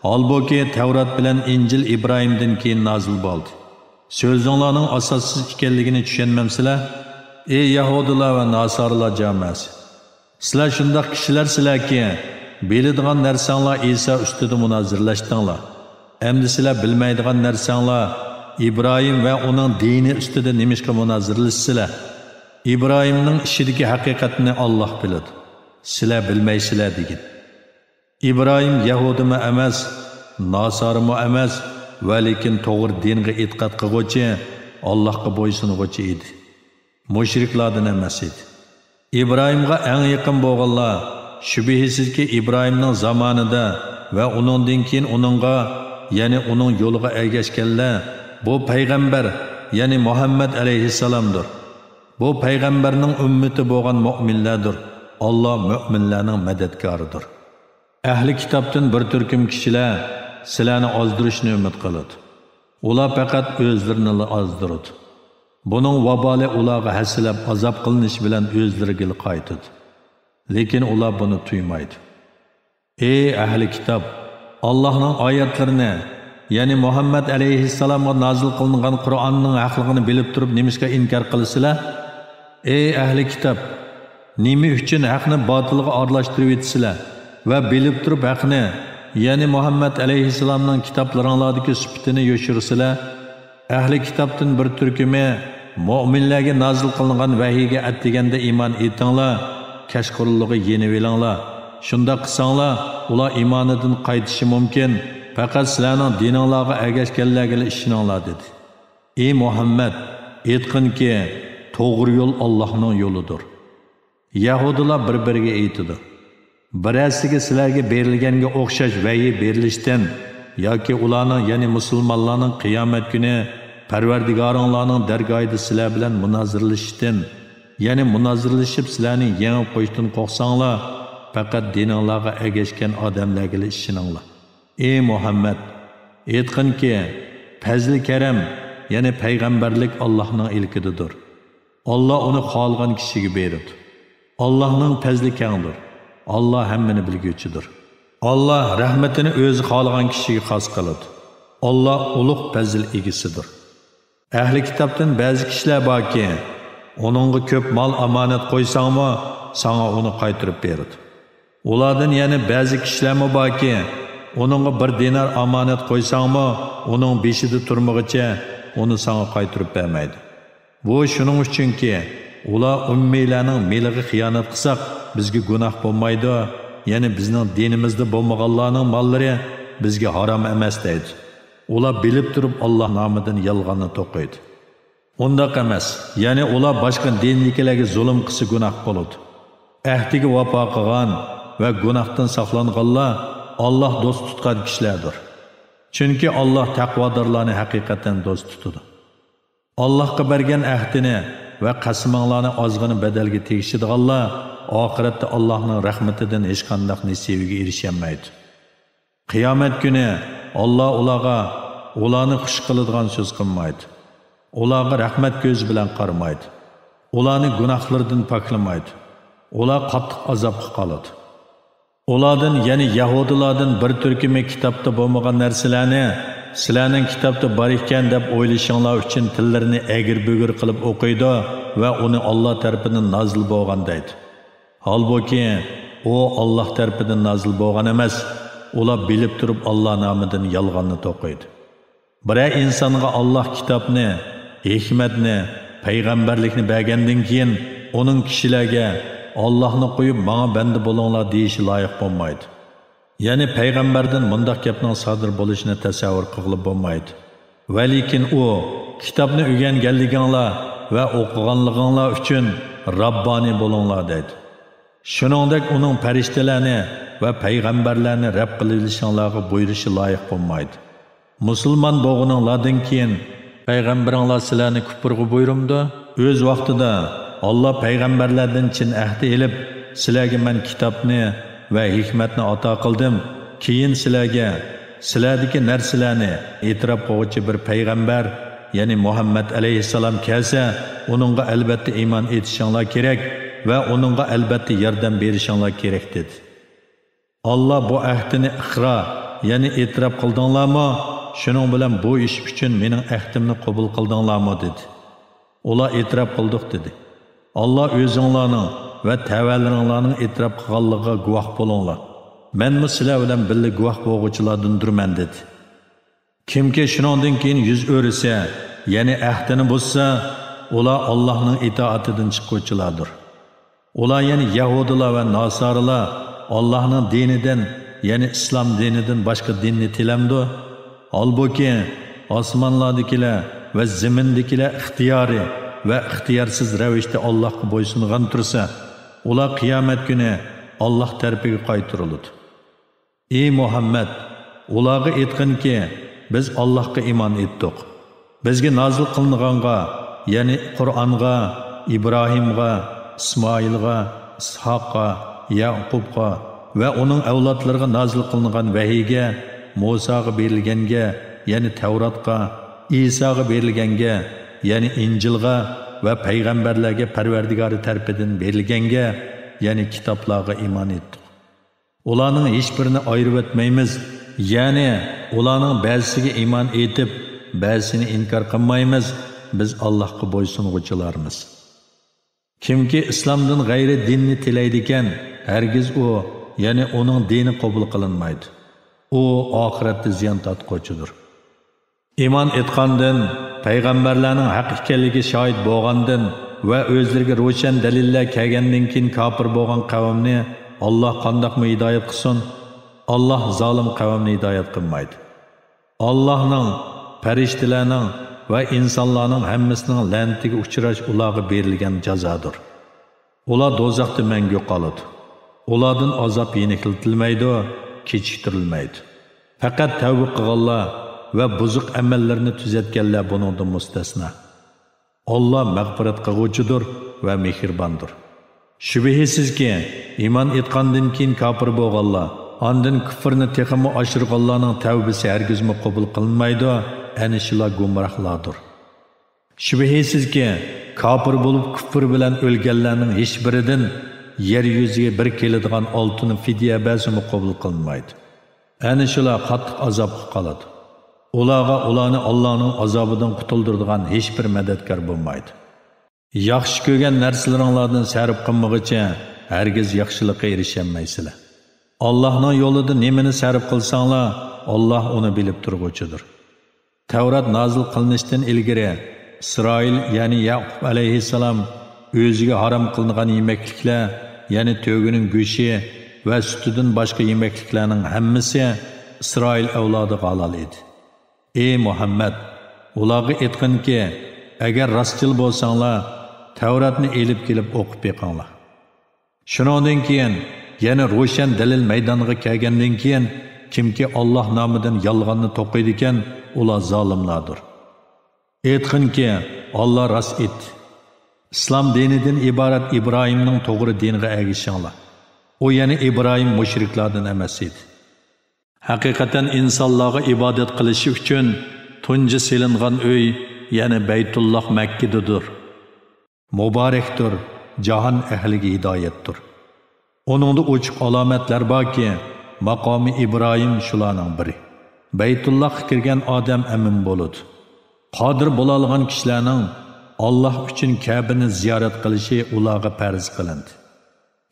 ھالبۇكى، تەۋرات بىلەن ئىنجىل ئىبراھىمدىن كېيىن نازىل بولدى. سۆزۈڭلارنىڭ ئاساسسىز ئىكەنلىكىنى چۈشەنمەمسىلەر؟ ئەي يەھۇدىيلار ۋە ناسارىلار جامائەسى! سىلەر شۇنداق كىشىلەرسىلەركى، بىلىدىغان نەرسەڭلار ئىسا ئۈستىدە مۇنازىرىلەشتىڭلار. ئەمدى سىلەر بىلمەيدىغان نەرسەڭلار ئىبراھىم ۋە ئۇنىڭ دىنى ئۈستىدە نېمىشقا مۇنازىرىلىشىسىلەر؟ ئىبراھىمنىڭ ئىشىدىكى ھەقىقەتنى ئاللا بىلىدۇ. سىلەر بىلمەيسىلەر دېگىن. ئىبراھىم يەھۇدىيمۇ ئەمەس، ناسارىمۇ ئەمەس، ۋە لېكىن توغرا دىنغا ئېتىقاد قىلغۇچى، ئاللاھقا بويسۇنغۇچى ئىدى. مۇشرىكلاردىن ئەمەس ئىدى. ئىبراھىمغا ئەڭ يېقىن بولغانلار، شۈبھىسىزكى، ئىبراھىمنىڭ زامانىدا ۋە ئۇنىڭدىن كېيىن ئۇنىڭغا، يەنى ئۇنىڭ يولىغا ئەگەشكەنلەر، بۇ پەيغەمبەر، يەنى مۇھەممەد ئەلەيھىسسالامدۇر. بۇ پەيغەمبەرنىڭ ئۈممىتى بولغان مۆمىنلەردۇر. ئاللا مۆمىنلەرنىڭ مەدەتكارىدۇر. ئەھلى كىتابتىن بىر تۈركۈم كىشىلەر سىلەرنى ئازدۇرۇشنى ئۈمىد قىلىدۇ. ئۇلار پەقەت ئۆزلىرىنىلا ئازدۇرىدۇ. بۇنىڭ ۋابالى ئۇلارغا ھەسسىلەپ ئازاب قىلىنىش بىلەن ئۆزلىرىگىلا قايتىدۇ. لېكىن ئۇلار بۇنى تۇيمايدۇ. ئەي ئەھلى كىتاب! ئاللاھنىڭ ئايەتلىرىنى، يەنى مۇھەممەد ئەلەيھىسسالامغا نازىل قىلىنغان قۇرئاننىڭ ھەقلىقىنى بىلىپ تۇرۇپ نېمىشقا ئىنكار قىلىسىلەر؟ ئەي ئەھلى كىتاب! نېمە ئۈچۈن ھەقنى باتىلغا ئارىلاشتۇرۇۋېتىسىلەر ۋە بىلىپ تۇرۇپ ھەقنى، يەنى مۇھەممەد ئەلەيھىسسالامنىڭ كىتابلىرىڭلاردىكى سۈپىتىنى يوشۇرىسىلەر؟ ئەھلى كىتابتىن بىر تۈركۈمى مۆمىنلەرگە نازىل قىلىنغان ۋەھىيگە ئەتىگەندە ئىمان ئېيتىڭلار، كەچقۇرۇنلۇقى يېنىۋېلىڭلار. شۇنداق قىلساڭلار، ئۇلار ئىمانىدىن قايتىشى مۇمكىن. پەقەت سىلەرنىڭ دىنىڭلارغا ئەگەشكەنلەرگىلا ئىشىنىڭلار، دېدى. ئى مۇھەممەد، ئېيتقىنكى، توغرا يول ئاللاھنىڭ يولىدۇر. يەھۇدىيلار بىر-بىرىگە ئېيتىدۇ، بىرەرسىگە سىلەرگە بېرىلگەنگە ئوخشاش ۋەھىي بېرىلىشتىن ياكى ئۇلارنىڭ، يەنى مۇسۇلمانلارنىڭ قىيامەت كۈنى پەرۋەردىگارىڭلارنىڭ دەرگاھىدا سىلەر بىلەن مۇنازىرىلىشىشتىن، يەنى مۇنازىرىلىشىپ سىلەرنى يېڭىپ قويۇشتىن قورقساڭلار، پەقەت دىنىڭلارغا ئەگەشكەن ئادەملەرگىلا ئىشىنىڭلار. ئى مۇھەممەد، ئېيتقىنكى، پەزلى كەرەم، يەنى پەيغەمبەرلىك ئاللاھنىڭ ئىلكىدىدۇر. ئاللا ئۇنى خالىغان كىشىگە بېرىدۇ. ئاللاھنىڭ پەزلى كەڭدۇر. ئاللا ھەممىنى بىلگۈچىدۇر. ئاللا رەھمىتىنى ئۆزى خالىغان كىشىگە خاس قىلىدۇ. ئاللا ئۇلۇغ پەزىل ئىگىسىدۇر. ئەھلى كىتابتىن بەزى كىشىلەر باركى، ئۇنىڭغا كۆپ مال ئامانەت قويساڭمۇ، ساڭا ئۇنى قايتۇرۇپ بېرىدۇ. ئۇلاردىن يەنە بەزى كىشىلەرمۇ باركى، ئۇنىڭغا بىر دىنار ئامانەت قويساڭمۇ، ئۇنىڭ بېشىدا تۇرمىغىچە ئۇنى ساڭا قايتۇرۇپ بەرمەيدۇ. بۇ شۇنىڭ ئۈچۈنكى، ئۇلار ئۈممىيلەرنىڭ مېلىغا خىيانەت قىلساق، بىزگە گۇناھ بولمايدۇ، يەنى بىزنىڭ دىنىمىزدا بولمىغانلارنىڭ ماللىرى بىزگە ھارام ئەمەس دەيدۇ. ئۇلار بىلىپ تۇرۇپ ئاللا نامىدىن يالغاننى توقۇيدۇ. ئۇنداق ئەمەس، يەنى ئۇلار باشقا دىندىكىلەرگە زۇلۇم قىلسا گۇناھ بولىدۇ. ئەھدىگە ۋاپا قىلغان ۋە گۇناھتىن ساقلانغانلار ئاللا دوست تۇتقان كىشىلەردۇر. چۈنكى ئاللا تەقۋادارلارنى ھەقىقەتەن دوست تۇتىدۇ. ئاللاھقا بەرگەن ئەھدىنى ۋە قەسىمىڭلارنى ئازغىنە بەدەلگە تېگىشىدىغانلار ئاخىرەتتە ئاللاھنىڭ رەھمىتىدىن ھېچقانداق نېسىۋىگە ئېرىشەلمەيدۇ. قىيامەت كۈنى ئاللا ئۇلارغا ئۇلارنى خۇش قىلىدىغان سۆز قىلمايدۇ. ئۇلارغا رەھمەت كۆزى بىلەن قارىمايدۇ. ئۇلارنى گۇناھلىرىدىن پاكلىمايدۇ. ئۇلار قاتتىق ئازابقا قالىدۇ. ئۇلاردىن، يەنى يەھۇدىيلاردىن بىر تۈركۈمى كىتابتا بولمىغان نەرسىلەرنى سىلەرنىڭ كىتابتا بار ئىكەن دەپ ئويلىشىڭلار ئۈچۈن تىللىرىنى ئەگرى-بۈگرى قىلىپ ئوقۇيدۇ ۋە ئۇنى ئاللا تەرىپىدىن نازىل بولغان دەيدۇ. ھالبۇكى، ئۇ ئاللا تەرىپىدىن نازىل بولغان ئەمەس، ئۇلار بىلىپ تۇرۇپ ئاللا نامىدىن يالغاننى توقۇيدۇ. بىرەر ئىنسانغا ئاللا كىتابنى، ھېكمەتنى، پەيغەمبەرلىكنى بەرگەندىن كېيىن، ئۇنىڭ كىشىلەرگە، ئاللانى قويۇپ، ماڭا بەندە بولۇڭلار دېيىشى لايىق بولمايدۇ. يەنى پەيغەمبەردىن مۇنداق گەپنىڭ سادىر بولۇشىنى تەسەۋۋۇر قىلغىلى بولمايدۇ. ۋەلىكىن ئۇ، كىتابنى ئۆگەنگەنلىكىڭلار ۋە ئوقۇغانلىقىڭلار ئۈچۈن راببانىي بولۇڭلار دەيدۇ. شۇنىڭدەك ئۇنىڭ پەرىشتىلەرنى ۋە پەيغەمبەرلەرنى رەب قىلىۋېلىشىڭلارغا بۇيرۇشى لايىق بولمايدۇ. مۇسۇلمان بولغىنىڭلاردىن كېيىن پەيغەمبىرىڭلار سىلەرنى كۇپۇرغا بۇيرۇمدۇ؟ ئۆز ۋاقتىدا ئاللا پەيغەمبەرلەردىن چىن ئەھدى ئېلىپ، سىلەرگە مەن كىتابنى ۋە ھېكمەتنى ئاتا قىلدىم. كېيىن سىلەرگە سىلەردىكى نەرسىلەرنى ئېتىراپ قىلغۇچى بىر پەيغەمبەر، يەنى مۇھەممەد ئەلەيھىسسالام كەلسە، ئۇنىڭغا ئەلبەتتە ئىمان ئېيتىشىڭلار كېرەك ۋە ئۇنىڭغا ئەلبەتتە ياردەم بېرىشىڭلار كېرەك، دېدى. ئاللا بۇ ئەھدىنى ئىقرار، يەنى ئېتىراپ قىلدىڭلارمۇ؟ شۇنىڭ بىلەن بۇ ئىش ئۈچۈن مېنىڭ ئەھدىمنى قوبۇل قىلدىڭلارمۇ؟ دېدى. ئۇلار ئېتىراپ قىلدۇق، دېدى. ئاللا ئۆزۈڭلارنىڭ ۋە تەۋەلىرىڭلارنىڭ ئېتىراپ قىلغانلىقىغا گۇۋاھ بولۇڭلار. مەنمۇ سىلەر بىلەن بىللە گۇۋاھ بولغۇچىلاردىندۇرمەن، دېدى. كىمكى شۇنىڭدىن كېيىن يۈز ئۆرۈسە، يەنى ئەھدىنى بۇزسا، ئۇلار ئاللاھنىڭ ئىتائىتىدىن چىققۇچىلاردۇر. ئۇلار، يەنى يەھۇدىيلار ۋە ناسارىلار ئاللاھنىڭ دىنىدىن، يەنى ئىسلام دىنىدىن باشقا دىننى تىلەمدۇ؟ ھالبۇكى، ئاسمانلاردىكىلەر ۋە زېمىندىكىلەر ئىختىيارىي ۋە ئىختىيارسىز رەۋىشتە ئاللاھقا بويسۇنغان تۇرسا، ئۇلار قىيامەت كۈنى ئاللاھ تەرىپىگە قايتۇرۇلىدۇ. ئى مۇھەممەد، ئۇلارغا ئېيتقىنكى، بىز ئاللاھقا ئىمان ئېيتتۇق. بىزگە نازىل قىلىنغانغا، يەنى قۇرئانغا، ئىبراھىمغا، ئىسمائىلغا، ئىسھاققا، يەقۇبقا ۋە ئۇنىڭ ئەۋلادلىرىغا نازىل قىلىنغان ۋەھىيگە، مۇساغا بېرىلگەنگە، يەنى تەۋراتقا، ئىساغا بېرىلگەنگە، يەنى ئىنجىلغا ۋە پەيغەمبەرلەرگە پەرۋەردىگارى تەرىپىدىن بېرىلگەنگە، يەنى كىتابلارغا ئىمان ئېيتتۇق. ئۇلارنىڭ ھېچبىرىنى ئايرىۋەتمەيمىز، يەنى ئۇلارنىڭ بەزىسىگە ئىمان ئېيتىپ، بەزىسىنى ئىنكار قىلمايمىز، بىز ئاللاھقا بويسۇنغۇچىلارمىز. كىمكى ئىسلامدىن غەيرىي دىننى تىلەيدىكەن، ھەرگىز ئۇ، يەنى ئۇنىڭ دىنى قوبۇل قىلىنمايدۇ. ئۇ ئاخىرەتتە زىيان تارتقۇچىدۇر. ئىمان ئېيتقاندىن، پەيغەمبەرلەرنىڭ ھەق ئىكەنلىكىگە شاھىت بولغاندىن ۋە ئۆزلىرىگە روشەن دەلىللەر كەلگەندىن كېيىن كاپىر بولغان قەۋمنى ئاللاھ قانداقمۇ ھىدايەت قىلسۇن؟ ئاللاھ زالىم قەۋمنى ھىدايەت قىلمايدۇ. ئاللاھنىڭ، پەرىشتىلەرنىڭ ۋە ئىنسانلارنىڭ ھەممىسىنىڭ لەنىتىگە ئۇچراش ئۇلارغا بېرىلگەن جازادۇر. ئۇلار دوزاختا مەڭگۈ قالىدۇ. ئۇلاردىن ئازاب يېنىكلىتىلمەيدۇ، كېچىكتۈرۈلمەيدۇ. پەقەت تەۋبە قىلغانلار ۋە بۇزۇق ئەمەللىرىنى تۈزەتكەنلەر بۇنىڭدىن مۇستەسنا. ئاللاھ مەغپىرەت قىلغۇچىدۇر ۋە مېھرىباندۇر. شۈبھىسىزكى، ئىمان ئېيتقاندىن كېيىن كاپىر بولغانلار، ئاندىن كۇفرىنى تېخىمۇ ئاشۇرغانلارنىڭ تەۋبىسى ھەرگىزمۇ قوبۇل قىلىنمايدۇ، ئەنە شۇلار گۇمراھلاردۇر. شۈبھىسىزكى، كاپىر بولۇپ كۇفر بىلەن ئۆلگەنلەرنىڭ ھېچبىرىدىن يەر يۈزىگە بىر كېلىدىغان ئالتۇن فىدىيە بەرسىمۇ قوبۇل قىلىنمايدۇ. ئەنە شۇلار قاتتىق ئازابقا قالىدۇ. ئۇلارغا ئۇلارنى ئاللاھنىڭ ئازابىدىن قۇتۇلدۇرىدىغان ھېچبىر مەدەتكار بولمايدۇ. ياخشى كۆرگەن نەرسىلىرىڭلاردىن سەرپ قىلمىغۇچە ھەرگىز ياخشىلىققا ئېرىشەلمەيسىلەر. ئاللاھنىڭ يولىدا نېمىنى سەرپ قىلساڭلار، ئاللاھ ئۇنى بىلىپ تۇرغۇچىدۇر. تەۋرات نازىل قىلىنىشتىن ئىلگىرى ئىسرائىل، يەنى يەقۇب ئەلەيھىسسالام ئۆزىگە ھارام قىلىنغان يېمەكلىكلەر، يەنى تۆگىنىڭ گۆشى ۋە سۈتىدىن باشقا يېمەكلىكلەرنىڭ ھەممىسى ئىسرائىل ئەۋلادىغا ھالال ئىدى. ئى مۇھەممەد، ئۇلارغا ئېيتقىنكى، ئەگەر راستچىل بولساڭلار، تەۋراتنى ئېلىپ كېلىپ ئوقۇپ بېقىڭلار. شۇنىڭدىن كېيىن، يەنە روشەن دەلىل مەيدانغا كەلگەندىن كېيىن، كىمكى ئاللاھ نامىدىن يالغاننى توقۇيدىكەن، ئۇلار زالىملاردۇر. ئېيتقىنكى، ئاللاھ راست ئېيتتى. ئىسلام دىنىدىن ئىبارەت ئىبراھىمنىڭ توغرا دىنىغا ئەگىشىڭلار. ئۇ، يەنى ئىبراھىم، مۇشرىكلاردىن ئەمەس ئىدى. ھەقىقەتەن ئىنسانلارغا ئىبادەت قىلىشى ئۈچۈن تۇنجى سېلىنغان ئۆي، يەنى بەيتۇللاھ مەككىدىدۇر. مۇبارەكتۇر، جاھان ئەھلىگە ھىدايەتتۇر. ئۇنىڭدا ئوچۇق ئالامەتلەر باركى، ماقامى ئىبراھىم شۇلارنىڭ بىرى. بەيتۇللاھقا كىرگەن ئادەم ئەمىن بولىدۇ. قادىر بولالىغان كىشىلەرنىڭ ئاللاھ ئۈچۈن كەبىنى زىيارەت قىلىشى ئۇلارغا پەرز قىلىندى.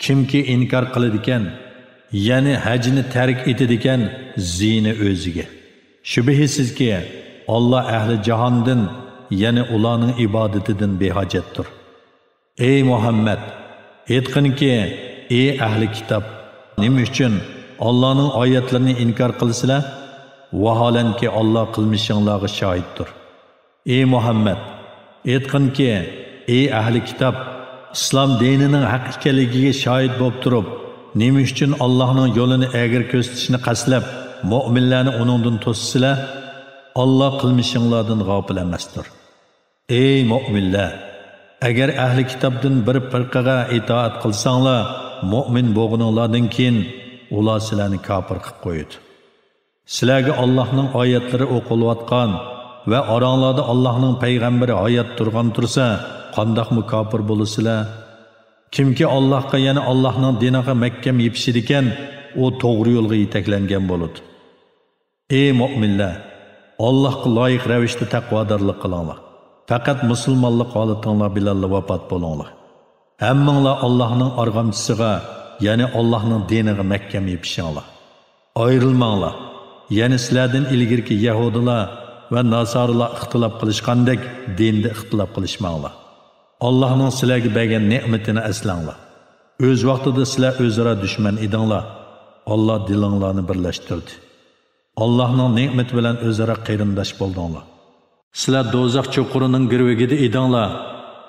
كىمكى ئىنكار قىلىدىكەن، يەنى ھەجنى تەرك ئېتىدىكەن، زىيىنى ئۆزىگە. شۈبھىسىزكى، ئاللاھ ئەھلى جاھاندىن، يەنى ئۇلارنىڭ ئىبادىتىدىن بىھاجەتتۇر. ئەي مۇھەممەد، ئېيتقىنكى، ئەي ئەھلى كىتاب، نېمە ئۈچۈن ئاللاھنىڭ ئايەتلىرىنى ئىنكار قىلىسىلەر؟ ۋاھالەنكى، ئاللاھ قىلمىشىڭلارغا شاھىتتۇر. ئەي مۇھەممەد، ئېيتقىنكى، ئەي ئەھلى كىتاب، ئىسلام دىنىنىڭ ھەق ئىكەنلىكىگە شاھىت بولۇپ تۇرۇپ، نېمە ئۈچۈن ئاللاھنىڭ يولىنى ئەگرى كۆرسىتىشنى قەستلەپ، مۆمىنلەرنى ئۇنىڭدىن توسىسىلەر؟ ئاللاھ قىلمىشىڭلاردىن غاپىل ئەمەستۇر. ئەي مۆمىنلەر! ئەگەر ئەھلى كىتابتىن بىر پىرقىگە ئىتائەت قىلساڭلار، مۆمىن بولغىنىڭلاردىن كېيىن ئۇلار سىلەرنى كاپىر قىلىپ قويىدۇ. سىلەرگە ئاللاھنىڭ ئايەتلىرى ئوقۇلۇۋاتقان ۋە ئاراڭلاردا ئاللاھنىڭ پەيغەمبىرى ھايات تۇرغان تۇرسا، قانداقمۇ كاپىر بولىسىلەر؟ كىمكى ئاللاھقا، يەنى ئاللاھنىڭ دىنىغا مەھكەم يېپىشىدىكەن، ئۇ توغرا يولغا يېتەكلەنگەن بولىدۇ. ئەي مۆمىنلەر! ئاللاھقا لايىق رەۋىشتە تەقۋادارلىق قىلىڭلار. پەقەت مۇسۇلمانلىق ھالىتىڭلار بىلەنلا ۋاپات بولۇڭلار. ھەممىڭلار ئاللاھنىڭ ئارغامچىسىغا، يەنى ئاللاھنىڭ دىنىغا مەھكەم يېپىشىڭلار. ئايرىلماڭلار. يەنى سىلەردىن ئىلگىرىكى يەھۇدىيلار ۋە ناسارىلار ئىختىلاپ قىلىشقاندەك دىندا ئىختىلاپ قىلىشماڭلار. ئاللاھنىڭ سىلەرگە بەرگەن نېمىتىنى ئەسلەڭلار. ئۆز ۋاقتىدا سىلەر ئۆزئارا دۈشمەن ئىدىڭلار. ئاللاھ دىلىڭلارنى بىرلەشتۈردى. ئاللاھنىڭ نېمىتى بىلەن ئۆزئارا قېرىنداش بولدۇڭلار. سىلەر دوزاخ چوقۇرىنىڭ گىرۋىكىدە ئىدىڭلار.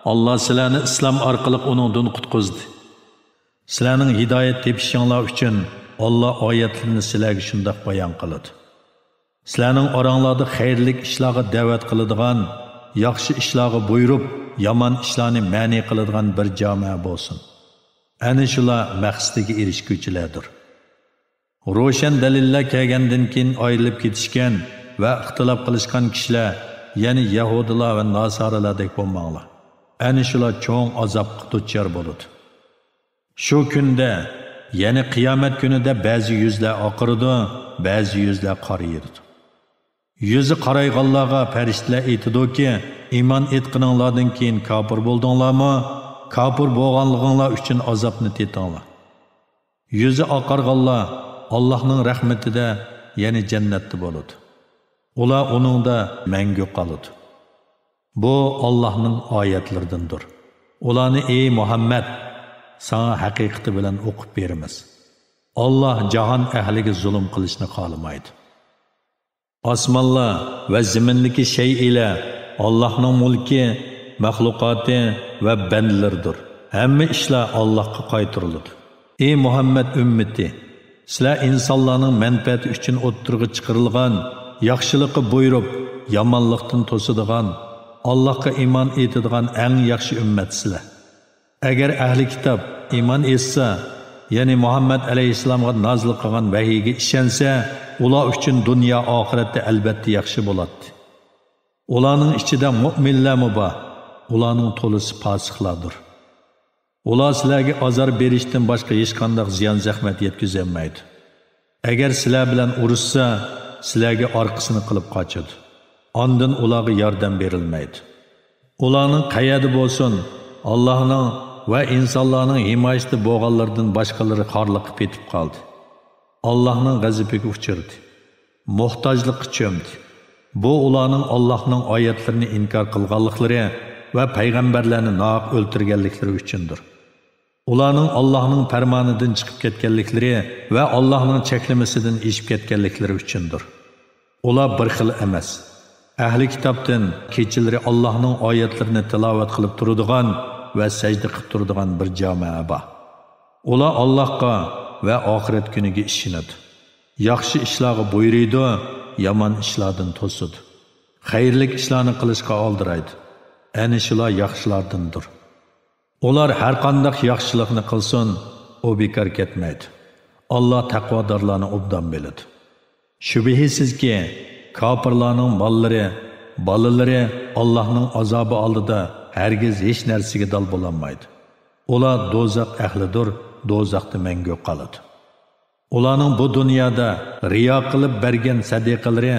ئاللاھ سىلەرنى ئىسلام ئارقىلىق ئۇنىڭدىن قۇتقۇزدى. سىلەرنىڭ ھىدايەت تېپىشىڭلار ئۈچۈن ئاللاھ ئايەتلىرىنى سىلەرگە شۇنداق بايان قىلىدۇ. سىلەرنىڭ ئاراڭلاردا خەيرلىك ئىشلارغا دەۋەت قىلىدىغان، ياخشى ئىشلارغا بۇيرۇپ، يامان ئىشلارنى مەنئى قىلىدىغان بىر جامائە بولسۇن. ئەنە شۇلار مەقسىتىگە ئېرىشكۈچىلەردۇر. روشەن دەلىللەر كەلگەندىن كېيىن ئايرىلىپ كېتىشكەن ۋە ئىختىلاپ قىلىشقان كىشىلەر، يەنى يەھۇدىيلار ۋە ناسارىلاردەك بولماڭلار. ئەنە شۇلار چوڭ ئازابقا دۇچار بولىدۇ. شۇ كۈندە، يەنى قىيامەت كۈنىدە بەزى يۈزلەر ئاقىرىدۇ، بەزى يۈزلەر قارىيىدۇ. يۈزى قارايغانلارغا پەرىشتىلەر ئېيتىدۇكى، ئىمان ئېيتقىنىڭلاردىن كېيىن كاپىر بولدۇڭلارمۇ؟ كاپىر بولغانلىقىڭلار ئۈچۈن ئازابنى تېتىڭلار. يۈزى ئاقارغانلار ئاللاھنىڭ رەھمىتىدە، يەنى جەننەتتە بولىدۇ. ئۇلار ئۇنىڭدا مەڭگۈ قالىدۇ. بۇ ئاللاھنىڭ ئايەتلىرىدىندۇر. ئۇلارنى، ئەي مۇھەممەد، ساڭا ھەقىقىتى بىلەن ئوقۇپ بېرىمىز. ئاللاھ جاھان ئەھلىگە زۇلۇم قىلىشنى خالىمايدۇ. ئاسمانلار ۋە زېمىندىكى شەيئىلەر ئاللاھنىڭ مۈلكى، مەخلۇقاتى ۋە بەندىلىرىدۇر. ھەممە ئىشلار ئاللاھقا قايتۇرۇلىدۇ. ئەي مۇھەممەد ئۈممىتى! سىلەر ئىنسانلارنىڭ مەنپەئەتى ئۈچۈن ئوتتۇرىغا چىقىرىلغان، ياخشىلىققا بۇيرۇپ، يامانلىقتىن توسىدىغان، ئاللاھقا ئىمان ئېيتىدىغان ئەڭ ياخشى ئۈممەتسىلەر. ئەگەر ئەھلى كىتاب ئىمان ئېيتسا، يەنى مۇھەممەد ئەلەيھىسسالامغا نازىل قىلغان ۋەھىيگە ئىشەنسە، ئۇلار ئۈچۈن دۇنيا ئاخىرەتتە ئەلۋەتتە ياخشى بولاتتى. ئۇلارنىڭ ئىچىدە مۆمىنلەرمۇ بار، ئۇلارنىڭ تولىسى پاسىقلاردۇر. ئۇلار سىلەرگە ئازار بېرىشتىن باشقا ھېچقانداق زىيان-زەخمەت يەتكۈزەلمەيدۇ. ئەگەر سىلەر بىلەن ئۇرۇشسا، سىلەرگە ئارقىسىنى قىلىپ قاچىدۇ. ئاندىن ئۇلارغا ياردەم بېرىلمەيدۇ. ئۇلارنىڭ قەيەردە بولسۇن، ئاللاھنىڭ ۋە ئىنسانلارنىڭ ھىمايىسىدە بولغانلىرىدىن باشقىلىرى خارلىققا پېتىپ قالدى. ئاللاھنىڭ غەزىپىگە ئۇچرىدى. موھتاجلىققا چۆمدى. بۇ ئۇلارنىڭ ئاللاھنىڭ ئايەتلىرىنى ئىنكار قىلغانلىقلىرى ۋە پەيغەمبەرلەرنى ناھەق ئۆلتۈرگەنلىكلىرى ئۈچۈندۇر. ئۇلارنىڭ ئاللاھنىڭ پەرمانىدىن چىقىپ كەتكەنلىكلىرى ۋە ئاللاھنىڭ چەكلىمىسىدىن ئېشىپ كەتكەنلىكلىرى ئۈچۈندۇر. ئۇلار بىر خىل ئەمەس. ئەھلى كىتابتىن كېچىلىرى ئاللاھنىڭ ئايەتلىرىنى تىلاۋەت قىلىپ تۇرىدىغان ۋە سەجدە قىلىپ تۇرىدىغان بىر جامائە بار. ئۇلار ئاللاھقا ۋە ئاخىرەت كۈنىگە ئىشىنىدۇ. ياخشى ئىشلارغا بۇيرۇيدۇ، يامان ئىشلاردىن توسىدۇ. خەيرلىك ئىشلارنى قىلىشقا ئالدىرايدۇ. ئەنە شۇلار ياخشىلاردىندۇر. ئۇلار ھەرقانداق ياخشىلىقنى قىلسۇن، ئۇ بىكار كەتمەيدۇ. ئاللاھ تەقۋادارلارنى ئوبدان بىلىدۇ. شۈبھىسىزكى، كاپىرلارنىڭ ماللىرى، بالىلىرى ئاللاھنىڭ ئازابى ئالدىدا ھەرگىز ھېچ نەرسىگە دال بولالمايدۇ. ئۇلار دوزاخ ئەھلىدۇر، دوزاختا مەڭگۈ قالىدۇ. ئۇلارنىڭ بۇ دۇنيادا رىيا قىلىپ بەرگەن سەدىقىلىرى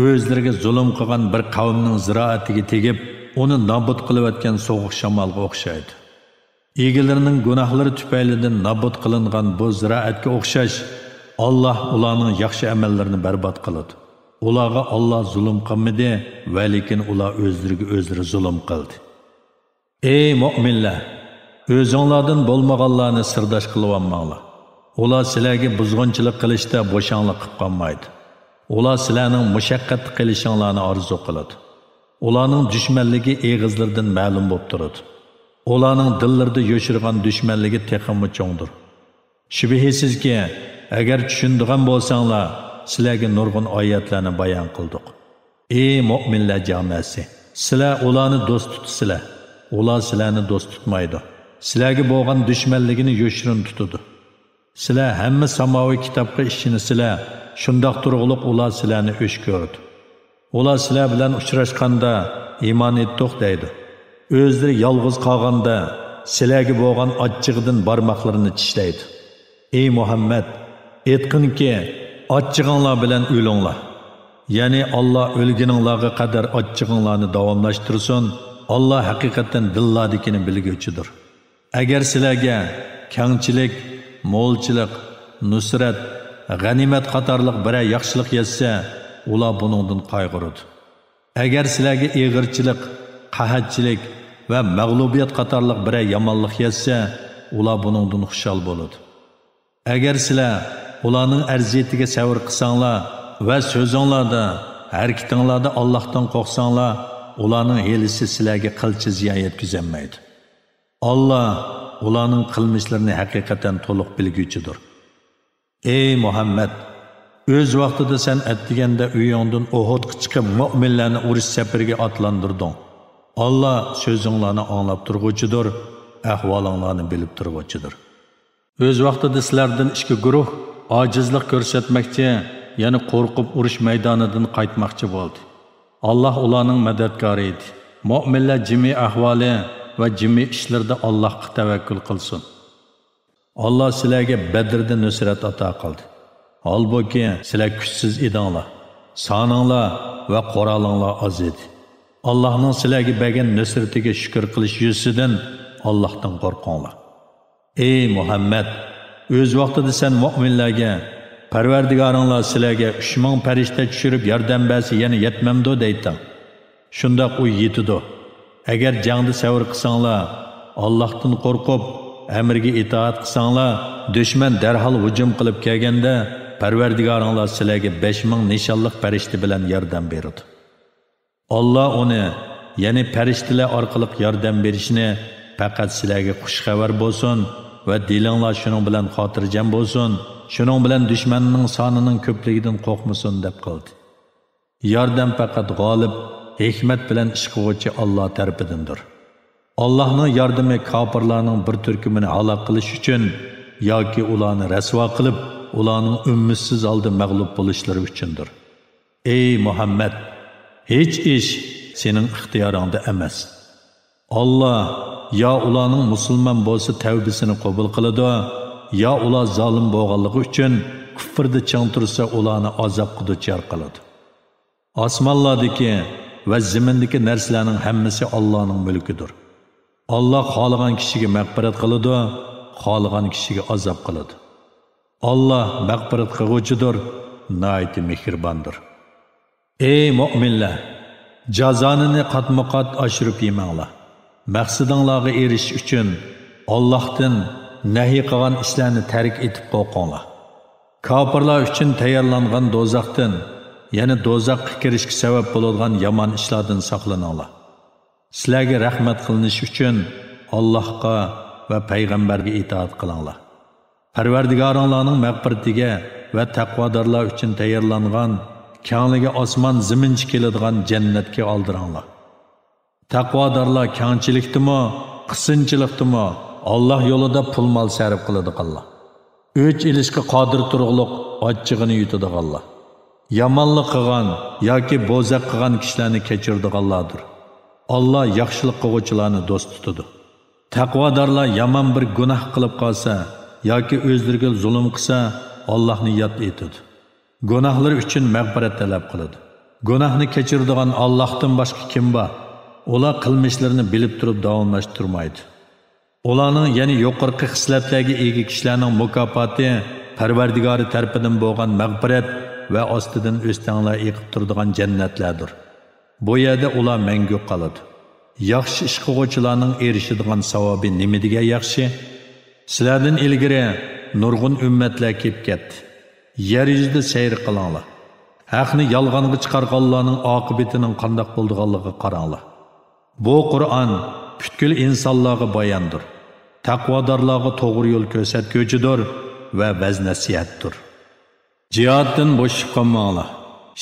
ئۆزلىرىگە زۇلۇم قىلغان بىر قەۋمنىڭ زىرائىتىگە تېگىپ، ئۇنى نابۇت قىلىۋەتكەن سوغۇق شامالغا ئوخشايدۇ. ئىگىلىرىنىڭ گۇناھلىرى تۈپەيلىدىن نابۇت قىلىنغان بۇ زىرائەتكە ئوخشاش، ئاللاھ ئۇلارنىڭ ياخشى ئەمەللىرىنى بەربات قىلىدۇ. ئۇلارغا ئاللاھ زۇلۇم قىلمىدى، ۋەلىكىن ئۇلار ئۆزلىرىگە ئۆزلىرى زۇلۇم قىلدى. ئەي مۆمىنلەر! ئۆزۈڭلاردىن بولمىغانلارنى سىرداش قىلىۋالماڭلار. ئۇلار سىلەرگە بۇزغۇنچىلىق قىلىشتا بوشاڭلىق قىلىپ قالمايدۇ. ئۇلار سىلەرنىڭ مۇشەققەتتە قېلىشىڭلارنى ئارزۇ قىلىدۇ. ئۇلارنىڭ دۈشمەنلىكى ئېغىزلىرىدىن مەلۇم بولۇپ تۇرىدۇ. ئۇلارنىڭ دىللىرىدا يوشۇرغان دۈشمەنلىكى تېخىمۇ چوڭدۇر. شۈبھىسىزكى، ئەگەر چۈشىنىدىغان بولساڭلار، سىلەرگە نۇرغۇن ئايەتلەرنى بايان قىلدۇق. ئەي مۆمىنلەر جامائەسى! سىلەر ئۇلارنى دوست تۇتىسىلەر. ئۇلار سىلەرنى دوست تۇتمايدۇ. سىلەرگە بولغان دۈشمەنلىكىنى يوشۇرۇن تۇتىدۇ. سىلەر ھەممە ساماۋىي كىتابقا ئىشىنىسىلەر، شۇنداق تۇرغۇلۇق ئۇلار سىلەرنى ئۆچ كۆرىدۇ. ئۇلار سىلەر بىلەن ئۇچراشقاندا، ئىمان ئېيتتۇق دەيدۇ. ئۆزلىرى يالغۇز قالغاندا، سىلەرگە بولغان ئاچچىقىدىن بارماقلىرىنى چىشلەيدۇ. ئەي مۇھەممەد! ئېيتقىنكى، ئاچچىقىڭلار بىلەن ئۆلۈڭلار. يەنى ئاللا ئۆلگىنىڭلارغا قەدەر ئاچچىقىڭلارنى داۋاملاشتۇرسۇن، ئاللا ھەقىقەتەن دىللاردىكىنى بىلگۈچىدۇر. ئەگەر سىلەرگە كەڭچىلىك، مولچىلىق، نۇسرەت، غەنىيمەت قاتارلىق بىرەر ياخشىلىق يەتسە، ئۇلار بۇنىڭدىن قايغۇرىدۇ. ئەگەر سىلەرگە ئېغىرچىلىق، قەھەتچىلىك ۋە مەغلۇبىيەت قاتارلىق بىرەر يامانلىق يەتسە، ئۇلار بۇنىڭدىن خۇشال بولىدۇ. ئەگەر سىلەر ئۇلارنىڭ ئەزىيىتىگە سەۋر قىلساڭلار، ۋە سۆزۈڭلاردا، ھەرىكىتىڭلاردا ئاللاھتىن قورقساڭلار، ئۇلارنىڭ ھىيلىسى سىلەرگە قىلچە زىيان يەتكۈزەلمەيدۇ. ئاللا ئۇلارنىڭ قىلمىشلىرىنى ھەقىقەتەن تولۇق بىلگۈچىدۇر. ئەي مۇھەممەد! ئۆز ۋاقتىدا سەن ئەتىگەندە ئۆيۈڭدىن ئۇھۇدقا چىقىپ، مۆمىنلەرنى ئۇرۇش سەپىرىگە ئاتلاندۇردۇڭ. ئاللا سۆزۈڭلارنى ئاڭلاپ تۇرغۇچىدۇر، ئەھۋالىڭلارنى بىلىپ تۇرغۇچىدۇر. ئۆز ۋاقتىدا سىلەردىن ئىككى گۇرۇھ ئاجىزلىق كۆرسەتمەكچى، يەنى قورقۇپ ئۇرۇش مەيدانىدىن قايتماقچى بولدى. ئاللا ئۇلارنىڭ مەدەتكارى ئىدى. مۆمىنلەر جىمى ئەھۋالى ۋە جىمى ئىشلىرىدا ئاللاھقا تەۋەككۈل قىلسۇن. ئاللا سىلەرگە بەدرىدە نۇسرەت ئاتا قىلدى. ھالبۇكى، سىلەر كۈچسىز ئىدىڭلار. سانىڭلار ۋە قورالىڭلار ئاز ئىدى. ئاللاھنىڭ سىلەرگە بەرگەن نۇسرىتىگە شۈكۈر قىلىش يۈزىسىدىن ئاللاھتىن قورقۇڭلار. ئەي مۇھەممەد! ئۆز ۋاقتىدا سەن مۆمىنلەرگە، پەرۋەردىگارىڭلار سىلەرگە ئۈچ مىڭ پەرىشتە چۈشۈرۈپ ياردەم بەرسە يەنە يەتمەمدۇ دەيتتىڭ. شۇنداق ئۇ يېتىدۇ. ئەگەر جەڭدە سەۋر قىلساڭلار، ئاللاھتىن قورقۇپ، ئەمرىگە ئىتائەت قىلساڭلار، دۈشمەن دەرھال ھۇجۇم قىلىپ كەلگەندە، پەرۋەردىگارىڭلار سىلەرگە بەش مىڭ نىشانلىق پەرىشتە بىلەن ياردەم بېرىدۇ. ئاللا ئۇنى، يەنى پەرىشتىلەر ئارقىلىق ياردەم بېرىشىنى پەقەت سىلەرگە خۇش خەۋەر بولسۇن ۋە دىلىڭلار شۇنىڭ بىلەن خاتىرجەم بولسۇن، شۇنىڭ بىلەن دۈشمەننىڭ سانىنىڭ كۆپلۈكىدىن قورقمىسۇن، دەپ قىلدى. ياردەم پەقەت غالىب، ھېكمەت بىلەن ئىش قىلغۇچى ئاللا تەرىپىدىندۇر. ئاللاھنىڭ ياردىمى كاپىرلارنىڭ بىر تۈركۈمىنى ھالاك قىلىش ئۈچۈن ياكى ئۇلارنى رەسۋا قىلىپ، ئۇلارنىڭ ئۈمىدسىز ھالدا مەغلۇپ بولۇشلىرى ئۈچۈندۇر. ئەي مۇھەممەد! ھېچ ئىش سېنىڭ ئىختىيارىڭدا ئەمەس. ئاللا يا ئۇلارنىڭ مۇسۇلمان بولسا تەۋبىسىنى قوبۇل قىلىدۇ، يا ئۇلار زالىم بولغانلىقى ئۈچۈن كۇفردا چىڭ تۇرسا ئۇلارنى ئازابقا دۇچار قىلىدۇ. ئاسمانلاردىكى ۋە زېمىندىكى نەرسىلەرنىڭ ھەممىسى ئاللانىڭ مۈلكىدۇر. ئاللا خالىغان كىشىگە مەغپىرەت قىلىدۇ، خالىغان كىشىگە ئازاب قىلىدۇ. ئاللا مەغپىرەت قىلغۇچىدۇر، ناھايىتى مېھرىباندۇر. ئەي مۆمىنلەر! جازانىنى قاتمۇ قات ئاشۇرۇپ يېمەڭلار. مەقسىتىڭلارغا ئېرىشىش ئۈچۈن ئاللاھتىن نەھى قىلغان ئىشلارنى تەرك ئېتىپ قورقۇڭلار. كاپىرلار ئۈچۈن تەييارلانغان دوزاختىن، يەنى دوزاخقا كىرىشكە سەۋەب بولىدىغان يامان ئىشلاردىن ساقلىنىڭلار. سىلەرگە رەھمەت قىلىنىشى ئۈچۈن ئاللاھقا ۋە پەيغەمبەرگە ئىتائەت قىلىڭلار. پەرۋەردىگارىڭلارنىڭ مەغپىرىتىگە ۋە تەقۋادارلار ئۈچۈن تەييارلانغان، كەڭلىكى ئاسمان زېمىنچە كېلىدىغان جەننەتكە ئالدىراڭلار. تەقۋادارلار كەڭچىلىكتىمۇ، قىسىنچىلىقتىمۇ ئاللا يولىدا پۇل-مال سەرپ قىلىدىغانلار. ئۆچ ئېلىشقا قادىر تۇرۇقلۇق ئاچچىقىنى يۇتىدىغانلار. يامانلىق قىلغان ياكى بوزەك قىلغان كىشىلەرنى كەچۈرىدىغانلاردۇر. ئاللا ياخشىلىق قىلغۇچىلارنى دوست تۇتىدۇ. تەقۋادارلار يامان بىر گۇناھ قىلىپ قالسا ياكى ئۆزلىرىگە زۇلۇم قىلسا، ئاللاھنى ياد ئېتىدۇ. گۇناھلىرى ئۈچۈن مەغپىرەت تەلەپ قىلىدۇ. گۇناھنى كەچۈرىدىغان ئاللاھتىن باشقا كىم بار؟ ئۇلار قىلمىشلىرىنى بىلىپ تۇرۇپ داۋاملاشتۇرمايدۇ. ئۇلارنىڭ، يەنى يۇقىرىقى خىسلەتلەرگە ئىگە كىشىلەرنىڭ مۇكاپاتى پەرۋەردىگارى تەرىپىدىن بولغان مەغپىرەت ۋە ئاستىدىن ئۆستەڭلەر ئېقىپ تۇرىدىغان جەننەتلەردۇر. بۇ يەردە ئۇلار مەڭگۈ قالىدۇ. ياخشى ئىش قىلغۇچىلارنىڭ ئېرىشىدىغان ساۋابى نېمە دېگەن ياخشى! سىلەردىن ئىلگىرى نۇرغۇن ئۈممەتلەر كېلىپ كەتتى. يەر يۈزىدە سەير قىلىڭلار. ھەقنى يالغانغا چىقارغانلارنىڭ ئاقىۋىتىنىڭ قانداق بولىدىغانلىقىغا قاراڭلار. بۇ قۇرئان پۈتكۈل ئىنسانلارغا باياندۇر. تەقۋادارلارغا توغرا يول كۆرسەتكۈچىدۇر ۋە ۋەز-نەسىھەتتۇر. جىھادتىن بوشىشىپ قالماڭلار.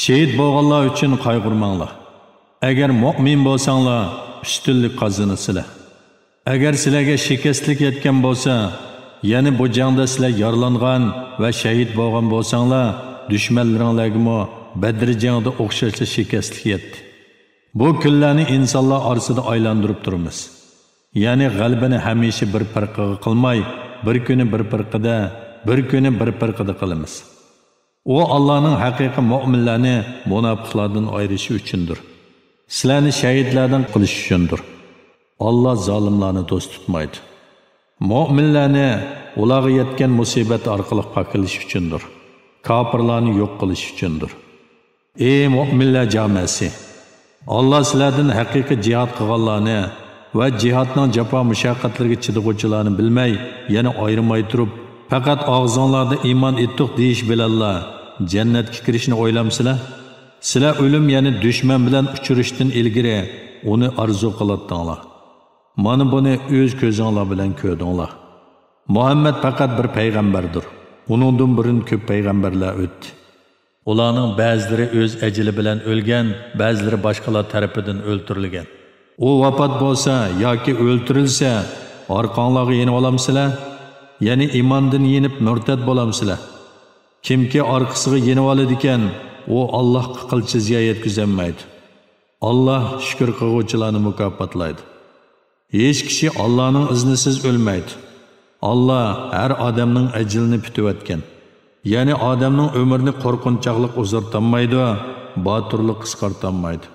شېھىت بولغانلار ئۈچۈن قايغۇرماڭلار. ئەگەر مۆمىن بولساڭلار، ئۈستۈنلۈك قازىنىسىلەر. ئەگەر سىلەرگە شىكەستلىك يەتكەن بولسا، يەنى بۇ جەڭدە سىلەر يارىلانغان ۋە شەھىت بولغان بولساڭلار، دۈشمەنلىرىڭلارگىمۇ بەدرى جەڭدە ئوخشاشلا شىكەستلىك يەتتى. بۇ كۈنلەرنى ئىنسانلار ئارىسىدا ئايلاندۇرۇپ تۇرىمىز. يەنى غەلىبىنى ھەمىشە بىر پىرقىگە قىلماي، بىر كۈنى بىر پىرقىدە، بىر كۈنى بىر پىرقىدە قىلىمىز. ئۇ ئاللانىڭ ھەقىقىي مۆمىنلەرنى مۇناپىقلاردىن ئايرىشى ئۈچۈندۇر. سىلەرنى شەھىدلەردىن قىلىش ئۈچۈندۇر. ئاللا زالىملارنى دوست تۇتمايدۇ. مۆمىنلەرنى ئۇلارغا يەتكەن مۇسىبەت ئارقىلىق پاكلىشى ئۈچۈندۇر. كاپىرلارنى يوق قىلىش ئۈچۈندۇر. ئەي مۆمىنلەر جامەسى! ئاللا سىلەردىن ھەقىقىي جىھاد قىلغانلارنى ۋە جىھادنىڭ جاپا-مۇشەققەتلىرىگە چىدىغۇچىلارنى بىلمەي، يەنە ئايرىماي تۇرۇپ، پەقەت ئاغزىڭلاردا ئىمان ئېيتتۇق دېيىش بىلەنلا، جەننەتكە كىرىشنى ئويلامسىلەر؟ سىلەر ئۆلۈم، يەنى دۈشمەن بىلەن ئۇچرىشىشتىن ئىلگىرى ئۇنى ئارزۇ قىلاتتىڭلار. مانا بۇنى ئۆز كۆزۈڭلار بىلەن كۆردۈڭلار. مۇھەممەد پەقەت بىر پەيغەمبەردۇر. ئۇنىڭدىن بۇرۇن كۆپ پەيغەمبەرلەر ئۆتتى. ئۇلارنىڭ بەزىلىرى ئۆز ئەجىلى بىلەن ئۆلگەن، بەزىلىرى باشقىلار تەرىپىدىن ئۆلتۈرۈلگەن. ئۇ ۋاپات بولسا ياكى ئۆلتۈرۈلسە، ئارقاڭلارغا يېنىۋالامسىلەر؟ يەنى ئىماندىن يېنىپ مۇرتەت بولامسىلەر؟ كىمكى ئارقىسىغا يېنىۋالىدىكەن، ئۇ ئاللاھقا قىلچە زىيان يەتكۈزەلمەيدۇ. ئاللاھ شۈكۈر قىلغۇچىلارنى مۇكاپاتلايدۇ. ھېچ كىشى ئاللانىڭ ئىزنىسىز ئۆلمەيدۇ. ئاللا ھەر ئادەمنىڭ ئەجىلىنى پۈتۈۋەتكەن. يەنى ئادەمنىڭ ئۆمرىنى قورقۇنچاقلىق ئۇزارتالمايدۇ، باتۇرلۇق قىسقارتالمايدۇ.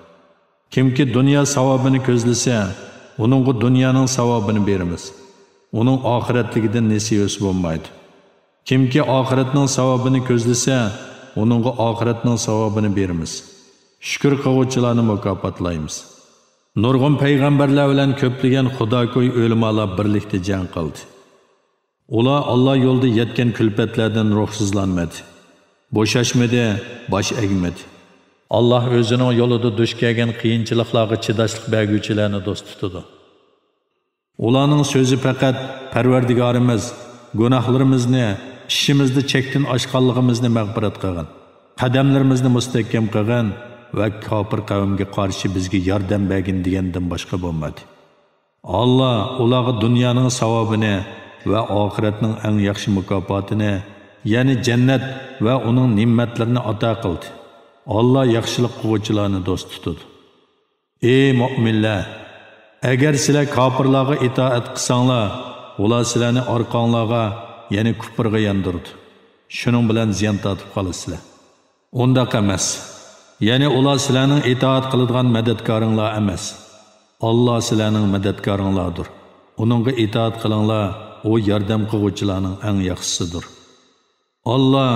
كىمكى دۇنيا ساۋابىنى كۆزلىسە، ئۇنىڭغا دۇنيانىڭ ساۋابىنى بېرىمىز. ئۇنىڭ ئاخىرەتلىكىدىن نېسىۋىسى بولمايدۇ. كىمكى ئاخىرەتنىڭ ساۋابىنى كۆزلىسە، ئۇنىڭغا ئاخىرەتنىڭ ساۋابىنى بېرىمىز. شۈكۈر قىلغۇچىلارنى مۇكاپاتلايمىز. نۇرغۇن پەيغەمبەرلەر بىلەن كۆپلىگەن خۇداكوي ئۆلىمالار بىرلىكتە جەڭ قىلدى. ئۇلار ئاللا يولىدا يەتكەن كۈلپەتلەردىن روھسىزلانمىدى، بوشاشمىدى، باش ئەگمىدى. ئاللا ئۆزىنىڭ يولىدا دۇچ كەلگەن قىيىنچىلىقلارغا چىداشلىق بەرگۈچىلەرنى دوست تۇتىدۇ. ئۇلارنىڭ سۆزى پەقەت، پەرۋەردىگارىمىز، گۇناھلىرىمىزنى، ئىشىمىزدا چەكتىن ئاشقانلىقىمىزنى مەغپىرەت قىلغىن، قەدەملىرىمىزنى مۇستەھكەم قىلغىن ۋە كاپىر قەۋمگە قارشى بىزگە ياردەم بەرگىن دېگەندىن باشقا بولمىدى. ئاللا ئۇلارغا دۇنيانىڭ ساۋابىنى ۋە ئاخىرەتنىڭ ئەڭ ياخشى مۇكاپاتىنى، يەنى جەننەت ۋە ئۇنىڭ نېمەتلىرىنى ئاتا قىلدى. ئاللا ياخشىلىق قىلغۇچىلارنى دوست تۇتىدۇ. ئى مۆمىنلەر! ئەگەر سىلەر كاپىرلارغا ئىتائەت قىلساڭلار، ئۇلار سىلەرنى ئارقاڭلارغا، يەنى كۇپرغا ياندۇرىدۇ. شۇنىڭ بىلەن زىيان تارتىپ قالىسىلەر. ئۇنداق ئەمەس. يەنى ئۇلار سىلەرنىڭ ئىتائەت قىلىدىغان مەدەتكارىڭلار ئەمەس. ئاللا سىلەرنىڭ مەدەتكارىڭلاردۇر. ئۇنىڭغا ئىتائەت قىلىڭلار، ئۇ ياردەم قىلغۇچىلارنىڭ ئەڭ ياخشىسىدۇر. ئاللا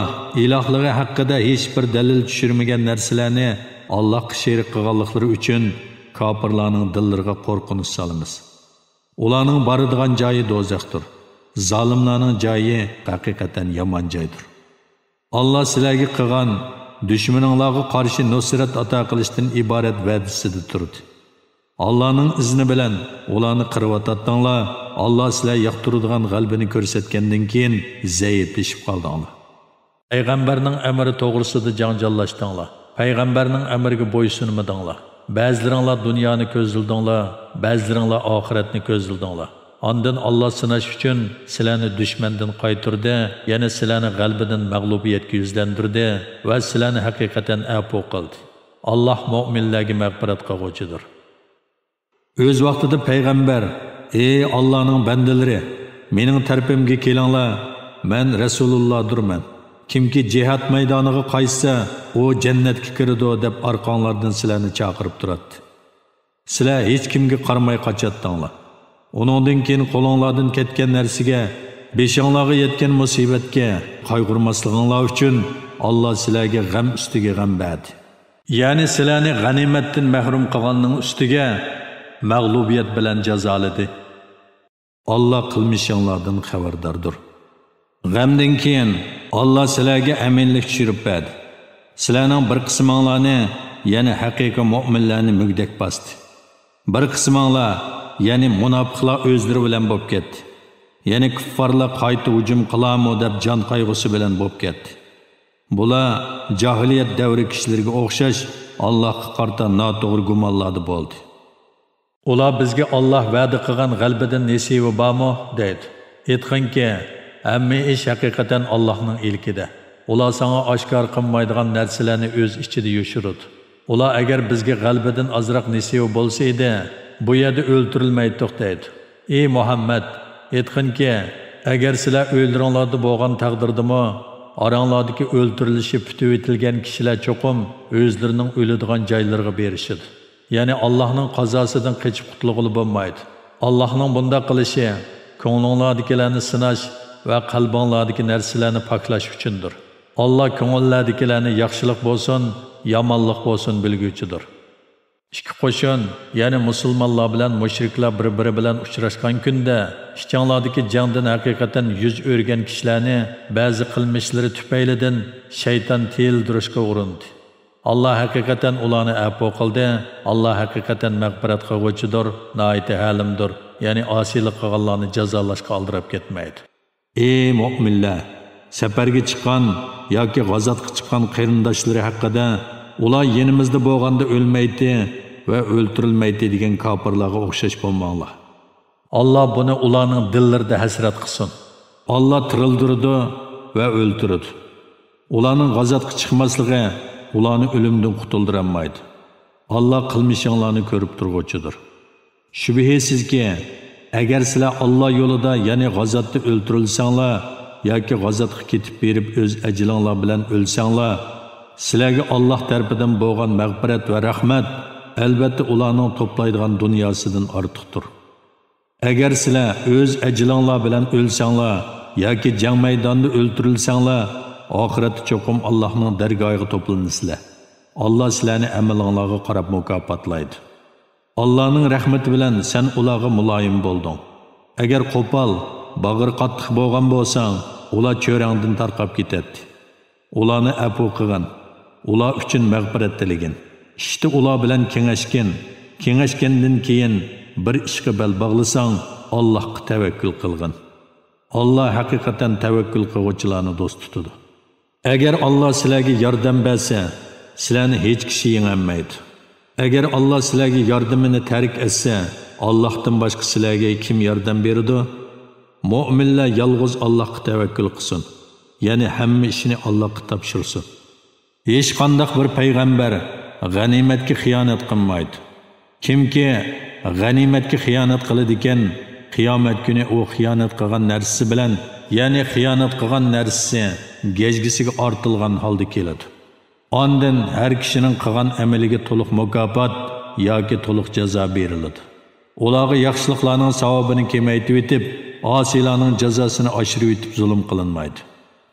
ئىلاھلىقى ھەققىدە ھېچبىر دەلىل چۈشۈرمىگەن نەرسىلەرنى ئاللاھقا شېرىك قىلغانلىقلىرى ئۈچۈن كاپىرلارنىڭ دىللىرىغا قورقۇنچ سالىمىز. ئۇلارنىڭ بارىدىغان جايى دوزاختۇر. زالىملارنىڭ جايى ھەقىقەتەن يامان جايدۇر. ئاللا سىلەرگە قىلغان دۈشمىنىڭلارغا قارشى نۇسرەت ئاتا قىلىشتىن ئىبارەت ۋەدىسىدە تۇردى. ئاللانىڭ ئىزنى بىلەن ئۇلارنى قىرىۋاتاتتىڭلار، ئاللا سىلەر ياقتۇرىدىغان غەلىبىنى كۆرسەتكەندىن كېيىن زەئىپلىشىپ قالدىڭلار. پەيغەمبەرنىڭ ئەمرى توغرىسىدا جاڭجاللاشتىڭلار. پەيغەمبەرنىڭ ئەمرىگە بويسۇنمىدىڭلار. بەزىلىرىڭلار دۇنيانى كۆزلىدىڭلار، بەزىلىرىڭلار ئاخىرەتنى كۆزلىدىڭلار. ئاندىن ئاللا سىناش ئۈچۈن سىلەرنى دۈشمەندىن قايتۇردى، يەنى سىلەرنى غەلىبىدىن مەغلۇبىيەتكە يۈزلەندۈردى ۋە سىلەرنى ھەقىقەتەن ئەپۇ قىلدى. ئاللا مۆمىنلەرگە مەغپىرەت قىلغۇچىدۇر. ئۆز ۋاقتىدا پەيغەمبەر، ئى ئاللانىڭ بەندىلىرى، مېنىڭ تەرىپىمگە كېلىڭلار، مەن رەسۇلۇللادۇرمەن. كىمكى جىھاد مەيدانىغا قايتسا، ئۇ جەننەتكە كىرىدۇ، دەپ ئارقاڭلاردىن سىلەرنى چاقىرىپ تۇراتتى. سىلەر ھېچكىمگە قارىماي قاچاتتىڭلار. ئۇنىڭدىن كېيىن قولۇڭلاردىن كەتكەن نەرسىگە، بېشىڭلارغا يەتكەن مۇسىبەتكە قايغۇرماسلىقىڭلار ئۈچۈن ئاللا سىلەرگە غەم ئۈستىگە غەم بەردى. يەنى سىلەرنى غەنىيمەتتىن مەھرۇم قىلغاننىڭ ئۈستىگە مەغلۇبىيەت بىلەن جازالىدى. ئاللا قىلمىشىڭلاردىن خەۋەرداردۇر. غەمدىن كېيىن ئاللا سىلەرگە ئەمىنلىك چۈشۈرۈپ بەردى. سىلەرنىڭ بىر قىسمىڭلارنى، يەنى ھەقىقىي مۆمىنلەرنى مۈگدەك باستى. بىر قىسمىڭلار، يەنى مۇناپىقلار ئۆزلىرى بىلەن بولۇپ كەتتى. يەنى كۇففارلار قايتا ھۇجۇم قىلارمۇ دەپ جان قايغۇسى بىلەن بولۇپ كەتتى. بۇلار جاھىلىيەت دەۋرى كىشىلىرىگە ئوخشاش ئاللاھقا قارىتا ناتوغرا گۇمانلاردا بولدى. ئۇلار بىزگە ئاللاھ ۋەدە قىلغان غەلىبىدىن نېسىۋى بارمۇ؟ دەيدۇ. ئېيتقىنكى، ھەممە ئىش ھەقىقەتەن ئاللاھنىڭ ئىلكىدە. ئۇلار ساڭا ئاشكارا قىلمايدىغان نەرسىلەرنى ئۆز ئىچىدە يوشۇرىدۇ. ئۇلار ئەگەر بىزگە غەلىبىدىن ئازراق نېسىۋى بولسا ئىدى، بۇ يەردە ئۆلتۈرۈلمەيتتۇق دەيدۇ. ئى مۇھەممەد، ئېيتقىنكى، ئەگەر سىلەر ئۆيلىرىڭلاردا بولغان تەقدىردىمۇ، ئاراڭلاردىكى ئۆلتۈرۈلۈشى پۈتۈۋېتىلگەن كىشىلەر چوقۇم ئۆزلىرىنىڭ ئۆلىدىغان جايلىرىغا بېرىشىدۇ. يەنى ئاللاھنىڭ قازاسىدىن قېچىپ قۇتۇلغىلى بولمايدۇ. ئاللاھنىڭ بۇنداق قىلىشى كۆڭلۈڭلاردىكىلەرنى سىناش ۋە قەلبىڭلاردىكى نەرسىلەرنى پاكلاش ئۈچۈندۇر. ئاللا كۆڭۈللەردىكىلەرنى ياخشىلىق بولسۇن، يامانلىق بولسۇن بىلگۈچىدۇر. ئىككى قوشۇن، يەنى مۇسۇلمانلار بىلەن مۇشرىكلار بىر-بىرى بىلەن ئۇچراشقان كۈندە، ئىچىڭلاردىكى جەڭدىن ھەقىقەتەن يۈز ئۆرۈگەن كىشىلەرنى بەزى قىلمىشلىرى تۈپەيلىدىن شەيتان تىيىلدۈرۈشكە ئۇرۇندى. ئاللا ھەقىقەتەن ئۇلارنى ئەپۇ قىلدى. ئاللا ھەقىقەتەن مەغپىرەت قىلغۇچىدۇر، ناھايىتى ھەلىمدۇر، يەنى ئاسىيلىق قىلغانلارنى جازالاشقا ئالدىراپ كەتمەيدۇ. ئى مۆمىنلەر! سەپەرگە چىققان ياكى غازاتقا چىققان قېرىنداشلىرى ھەققىدە، ئۇلار يېنىمىزدا بولغاندا ئۆلمەيتتى ۋە ئۆلتۈرۈلمەيتتى دېگەن كاپىرلارغا ئوخشاش بولماڭلار. ئاللا بۇنى ئۇلارنىڭ دىللىرىدا ھەسرەت قىلسۇن. ئاللا تىرىلدۈرىدۇ ۋە ئۆلتۈرىدۇ. ئۇلارنىڭ غازاتقا چىقماسلىقى ئۇلارنى ئۆلۈمدىن قۇتۇلدۇرالمايدۇ. ئاللا قىلمىشىڭلارنى كۆرۈپ تۇرغۇچىدۇر. شۈبھىسىزكى، ئەگەر سىلەر ئاللا يولىدا، يەنى غازاتتا ئۆلتۈرۈلسەڭلار ياكى غازاتقا كېتىپ بېرىپ ئۆز ئەجىلىڭلار بىلەن ئۆلسەڭلار، سىلەرگە ئاللا تەرىپىدىن بولغان مەغپىرەت ۋە رەھمەت، ئەلۋەتتە، ئۇلارنىڭ توپلايدىغان دۇنياسىدىن ئارتۇقتۇر. ئەگەر سىلەر ئۆز ئەجىلىڭلار بىلەن ئۆلسەڭلار ياكى جەڭ مەيدانىدا ئۆلتۈرۈلسەڭلار، ئاخىرەتتە چوقۇم ئاللانىڭ دەرگاھىغا توپلىنىسىلەر. ئاللا سىلەرنى ئەمىلىڭلارغا قاراپ مۇكاپاتلايدۇ. ئاللانىڭ رەھمىتى بىلەن سەن ئۇلارغا مۇلايىم بولدۇڭ. ئەگەر قوپال، باغرى قاتتىق بولغان بولساڭ، ئۇلار چۆرەڭدىن تارقاپ كېتەتتى. ئۇلارنى ئەپۇ قىلغىن، ئۇلار ئۈچۈن مەغپىرەت تىلىگىن. ئىشتا ئۇلار بىلەن كېڭەشكىن. كېڭەشكەندىن كېيىن بىر ئىشقا بەل باغلىساڭ، ئاللاھقا تەۋەككۈل قىلغىن. ئاللا ھەقىقەتەن تەۋەككۈل قىلغۇچىلارنى دوست تۇتىدۇ. ئەگەر ئاللا سىلەرگە ياردەم بەرسە، سىلەرنى ھېچ كىشى يېڭەلمەيدۇ. ئەگەر ئاللا سىلەرگە ياردىمىنى تەرك ئەتسە، ئاللاھتىن باشقا سىلەرگە كىم ياردەم بېرىدۇ؟ مۆمىنلەر يالغۇز ئاللاھقا تەۋەككۈل قىلسۇن، يەنى ھەممە ئىشىنى ئاللاھقا تاپشۇرسۇن. ھېچقانداق بىر پەيغەمبەر غەنىيمەتكە خىيانەت قىلمايدۇ. كىمكى غەنىيمەتكە خىيانەت قىلىدىكەن، قىيامەت كۈنى ئۇ خىيانەت قىلغان نەرسىسى بىلەن، يەنى خىيانەت قىلغان نەرسىسى گەجگىسىگە ئارتىلغان ھالدا كېلىدۇ. ئاندىن ھەر كىشىنىڭ قىلغان ئەمىلىگە تولۇق مۇكاپات ياكى تولۇق جازا بېرىلىدۇ. ئۇلارغا ياخشىلىقلارنىڭ ساۋابىنى كېمەيتىۋېتىپ، ئاسىيلارنىڭ جازاسىنى ئاشۇرۇۋېتىپ زۇلۇم قىلىنمايدۇ.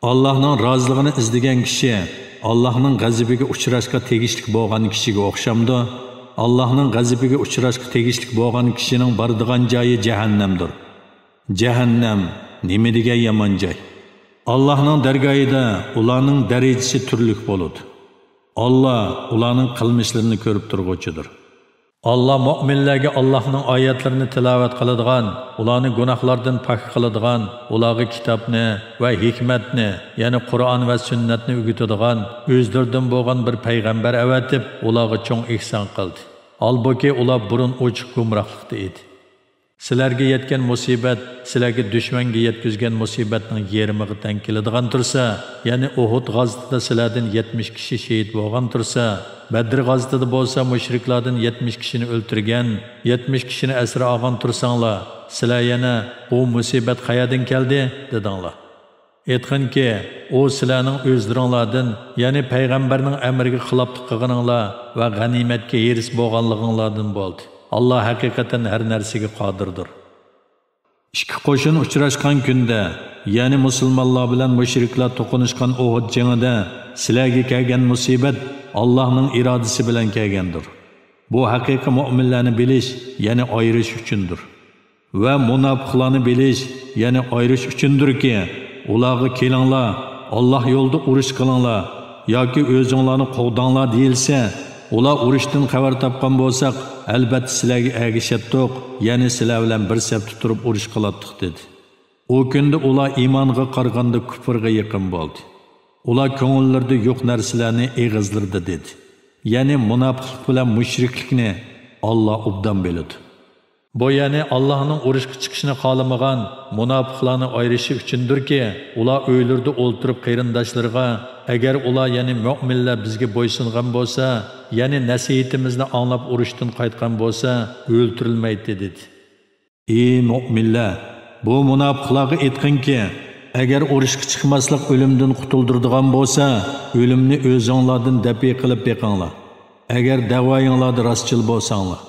ئاللاھنىڭ رازىلىقىنى ئىزدىگەن كىشى ئاللاھنىڭ غەزىپىگە ئۇچراشقا تېگىشلىك بولغان كىشىگە ئوخشامدۇ؟ ئاللاھنىڭ غەزىپىگە ئۇچراشقا تېگىشلىك بولغان كىشىنىڭ بارىدىغان جايى جەھەننەمدۇر. جەھەننەم نېمە دېگەن يامان جاي! ئاللاھنىڭ دەرگاھىدا ئۇلارنىڭ دەرىجىسى تۈرلۈك بولىدۇ. ئاللا ئۇلارنىڭ قىلمىشلىرىنى كۆرۈپ تۇرغۇچىدۇر. ئاللا مۆمىنلەرگە ئاللاھنىڭ ئايەتلىرىنى تىلاۋەت قىلىدىغان، ئۇلارنى گۇناھلاردىن پاك قىلىدىغان، ئۇلارغا كىتابنى ۋە ھېكمەتنى، يەنى قۇرئان ۋە سۈننەتنى ئۆگىتىدىغان ئۆزلىرىدىن بولغان بىر پەيغەمبەر ئەۋەتىپ، ئۇلارغا چوڭ ئېھسان قىلدى. ھالبۇكى، ئۇلار بۇرۇن ئوچۇق گۇمراھلىقتا ئىدى. سىلەرگە يەتكەن مۇسىبەت سىلەرگە دۈشمەنگە يەتكۈزگەن مۇسىبەتنىڭ يېرىمىغا تەڭ كېلىدىغان تۇرسا، يەنى ئۇھۇد غازىتىدا سىلەردىن يەتمىش كىشى شېھىت بولغان تۇرسا، بەدر غازىتىدا بولسا مۇشرىكلاردىن يەتمىش كىشىنى ئۆلتۈرگەن، يەتمىش كىشىنى ئەسىر ئالغان تۇرساڭلار، سىلەر يەنە «بۇ مۇسىبەت قەيەردىن كەلدى؟» دېدىڭلار. ئېيتقىنكى، ئۇ سىلەرنىڭ ئۆزلىرىڭلاردىن، يەنى پەيغەمبەرنىڭ ئەمرىگە خىلاپلىق قىلغىنىڭلار ۋە غەنىيمەتكە ھېرىس بولغانلىقىڭلاردىن بولدى. ئاللا ھەقىقەتەن ھەر نەرسىگە قادىردۇر. ئىككى قوشۇن ئۇچراشقان كۈندە، يەنى مۇسۇلمانلار بىلەن مۇشرىكلار توقۇنۇشقان ئۇھۇد جېڭىدە سىلەرگە كەلگەن مۇسىبەت ئاللانىڭ ئىرادىسى بىلەن كەلگەندۇر. بۇ ھەقىقىي مۆمىنلەرنى بىلىش، يەنى ئايرىش ئۈچۈندۇر. ۋە مۇناپىقلارنى بىلىش، يەنى ئايرىش ئۈچۈندۇركى، ئۇلارغا «كېلىڭلار، ئاللا يولىدا ئۇرۇش قىلىڭلار ياكى ئۆزۈڭلارنى قوغداڭلار» دېيىلسە، ئۇلار ئۇرۇشتىن خەۋەر تاپقان بولساق، ئەلۋەتتە سىلەرگە ئەگىشەتتۇق، يەنى سىلەر بىلەن بىر سەپتە تۇرۇپ ئۇرۇش قىلاتتۇق، دېدى. ئۇ كۈندە ئۇلار ئىمانغا قارىغاندا كۇپرغا يېقىن بولدى. ئۇلار كۆڭۈللىرىدە يوق نەرسىلەرنى ئېغىزلىرىدا دېدى. يەنى مۇناپىقلىق بىلەن مۇشرىكلىكنى ئاللا ئوبدان بىلىدۇ. بۇ، يەنى ئاللانىڭ ئۇرۇشقا چىقىشىنى خالىمىغان مۇناپىقلارنى ئايرىشى ئۈچۈندۇركى، ئۇلار ئۆيلىرىدە ئولتۇرۇپ قېرىنداشلىرىغا، «ئەگەر ئۇلار، يەنى مۆمىنلەر بىزگە بويسۇنغان بولسا، يەنى نەسىھىتىمىزنى ئاڭلاپ ئۇرۇشتىن قايتقان بولسا، ئۆلتۈرۈلمەيتتى» دېدى. ئى مۆمىنلەر! بۇ مۇناپىقلارغا ئېيتقىنكى، ئەگەر ئۇرۇشقا چىقماسلىق ئۆلۈمدىن قۇتۇلدۇرىدىغان بولسا، ئۆلۈمنى ئۆزۈڭلاردىن دەپئى قىلىپ بېقىڭلار. ئەگەر دەۋايىڭلاردا راستچىل بولساڭلار.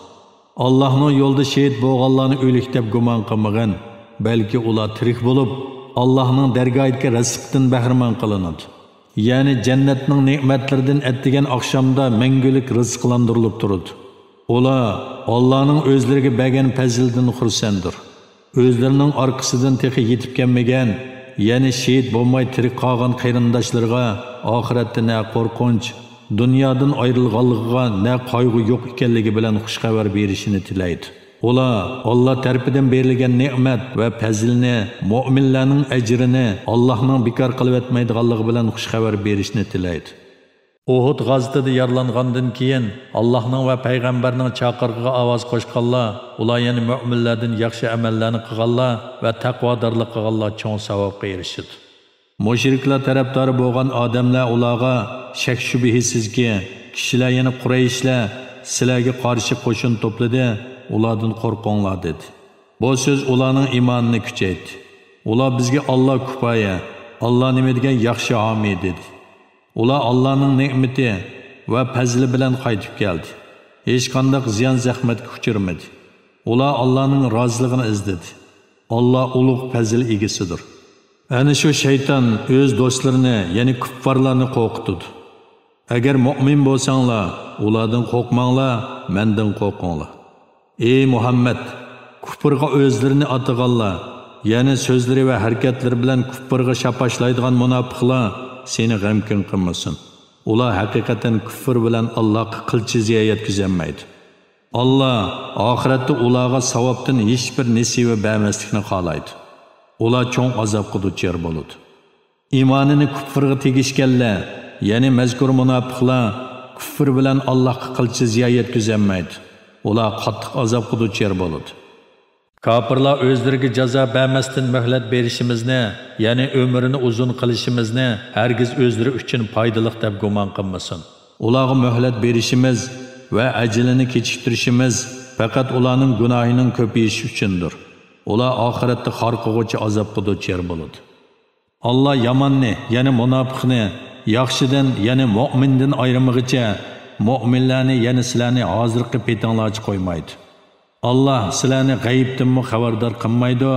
ئاللاھنىڭ يولىدا شېھىت بولغانلارنى ئۆلۈك دەپ گۇمان قىلمىغىن، بەلكى ئۇلار تىرىك بولۇپ، ئاللاھنىڭ دەرگاھىدىكى رىزىقتىن بەھرىمەن قىلىنىدۇ. يەنى جەننەتنىڭ نېمەتلىرىدىن ئەتىگەن ئاخشامدا مەڭگۈلۈك رىزىقلاندۇرۇلۇپ تۇرىدۇ. ئۇلار ئاللانىڭ ئۆزلىرىگە بەرگەن پەزلىدىن خۇرسەنددۇر. ئۆزلىرىنىڭ ئارقىسىدىن تېخى يېتىپ كەلمىگەن، يەنى شېھىت بولماي تىرىك قالغان قېرىنداشلىرىغا ئاخىرەتتە نە قورقۇنچ، دۇنيادىن ئايرىلغانلىقىغا نە قايغۇ يوق ئىكەنلىكى بىلەن خۇش خەۋەر بېرىشىنى تىلەيدۇ. ئۇلار ئاللا تەرىپىدىن بېرىلگەن نېمەت ۋە پەزىلنى، مۆمىنلەرنىڭ ئەجرىنى ئاللانىڭ بىكار قىلىۋەتمەيدىغانلىقى بىلەن خۇش خەۋەر بېرىشنى تىلەيدۇ. ئۇھۇد غازىتىدە يارىلانغاندىن كېيىن، ئاللانىڭ ۋە پەيغەمبەرنىڭ چاقىرىقىغا ئاۋاز قوشقانلار، ئۇلار يەنى مۆمىنلەردىن ياخشى ئەمەللەرنى قىلغانلار ۋە تەقۋادارلىق قىلغانلار چوڭ ساۋابقا ئېرىشىدۇ. مۇشرىكلار تەرەپدارى بولغان ئادەملەر ئۇلارغا، شەك-شۈبھىسىزكى، كىشىلەر، يەنى قۇرەيشلەر سىلەرگە قارشى قوشۇن توپلىدى، ئۇلاردىن قورقۇڭلار، دېدى. بۇ سۆز ئۇلارنىڭ ئىمانىنى كۈچەيتتى. ئۇلار، بىزگە ئاللا كۇپايە، ئاللا نېمە دېگەن ياخشى ھامىي، دېدى. ئۇلار ئاللانىڭ نېمىتى ۋە پەزلى بىلەن قايتىپ كەلدى. ھېچقانداق زىيان-زەخمەتكە ئۇچرىمىدى. ئۇلار ئاللانىڭ رازىلىقىنى ئىزلىدى. ئاللا ئۇلۇغ پەزىل ئىگىسىدۇر. ئەنە شۇ شەيتان ئۆز دوستلىرىنى، يەنى كۇپپارلارنى قورقۇتىدۇ. ئەگەر مۆمىن بولساڭلار، ئۇلاردىن قورقماڭلار، مەندىن قورقۇڭلار. ئەي مۇھەممەد، كۇپرغا ئۆزلىرىنى ئاتىغانلار، يەنى سۆزلىرى ۋە ھەرىكەتلىرى بىلەن كۇپرغا شاپاشلايدىغان مۇناپىقلار سېنى غەمكىن قىلمىسۇن. ئۇلار ھەقىقەتەن كۇفر بىلەن ئاللاغا قىلچە زىيان يەتكۈزەلمەيدۇ. ئاللا ئاخىرەتتە ئۇلارغا ساۋابتىن ھېچبىر نېسىۋە بەرمەسلىكنى خالايدۇ. ئۇلار چوڭ ئازابقا دۇچار بولىدۇ. ئىمانىنى كۇپرغا تېگىشكەنلەر، يەنى مەزكۇر مۇناپىقلار كۇفر بىلەن ئاللاغا قىلچە زىيان يەتكۈزەلمەيدۇ. ئۇلار قاتتىق ئازابقا دۇچار بولىدۇ. كاپىرلار ئۆزلىرىگە جازا بەرمەستىن مۆھلەت بېرىشىمىزنى، يەنى ئۆمرىنى ئۇزۇن قىلىشىمىزنى ھەرگىز ئۆزلىرى ئۈچۈن پايدىلىق دەپ گۇمان قىلمىسۇن. ئۇلارغا مۆھلەت بېرىشىمىز ۋە ئەجىلىنى كېچىكتۈرۈشىمىز پەقەت ئۇلارنىڭ گۇناھىنىڭ كۆپىيىشى ئۈچۈندۇر. ئۇلار ئاخىرەتتە خار قىلغۇچى ئازابقا دۇچار بولىدۇ. ئاللا ياماننى، يەنى مۇناپىقنى، ياخشىدىن، يەنى مۆمىندىن ئايرىمىغىچە، مۆمىنلەرنى، يەنى سىلەرنى ھازىرقى پېتىڭلارچە قويمايدۇ. ئاللا سىلەرنى غەيىبتىنمۇ خەۋەردار قىلمايدۇ،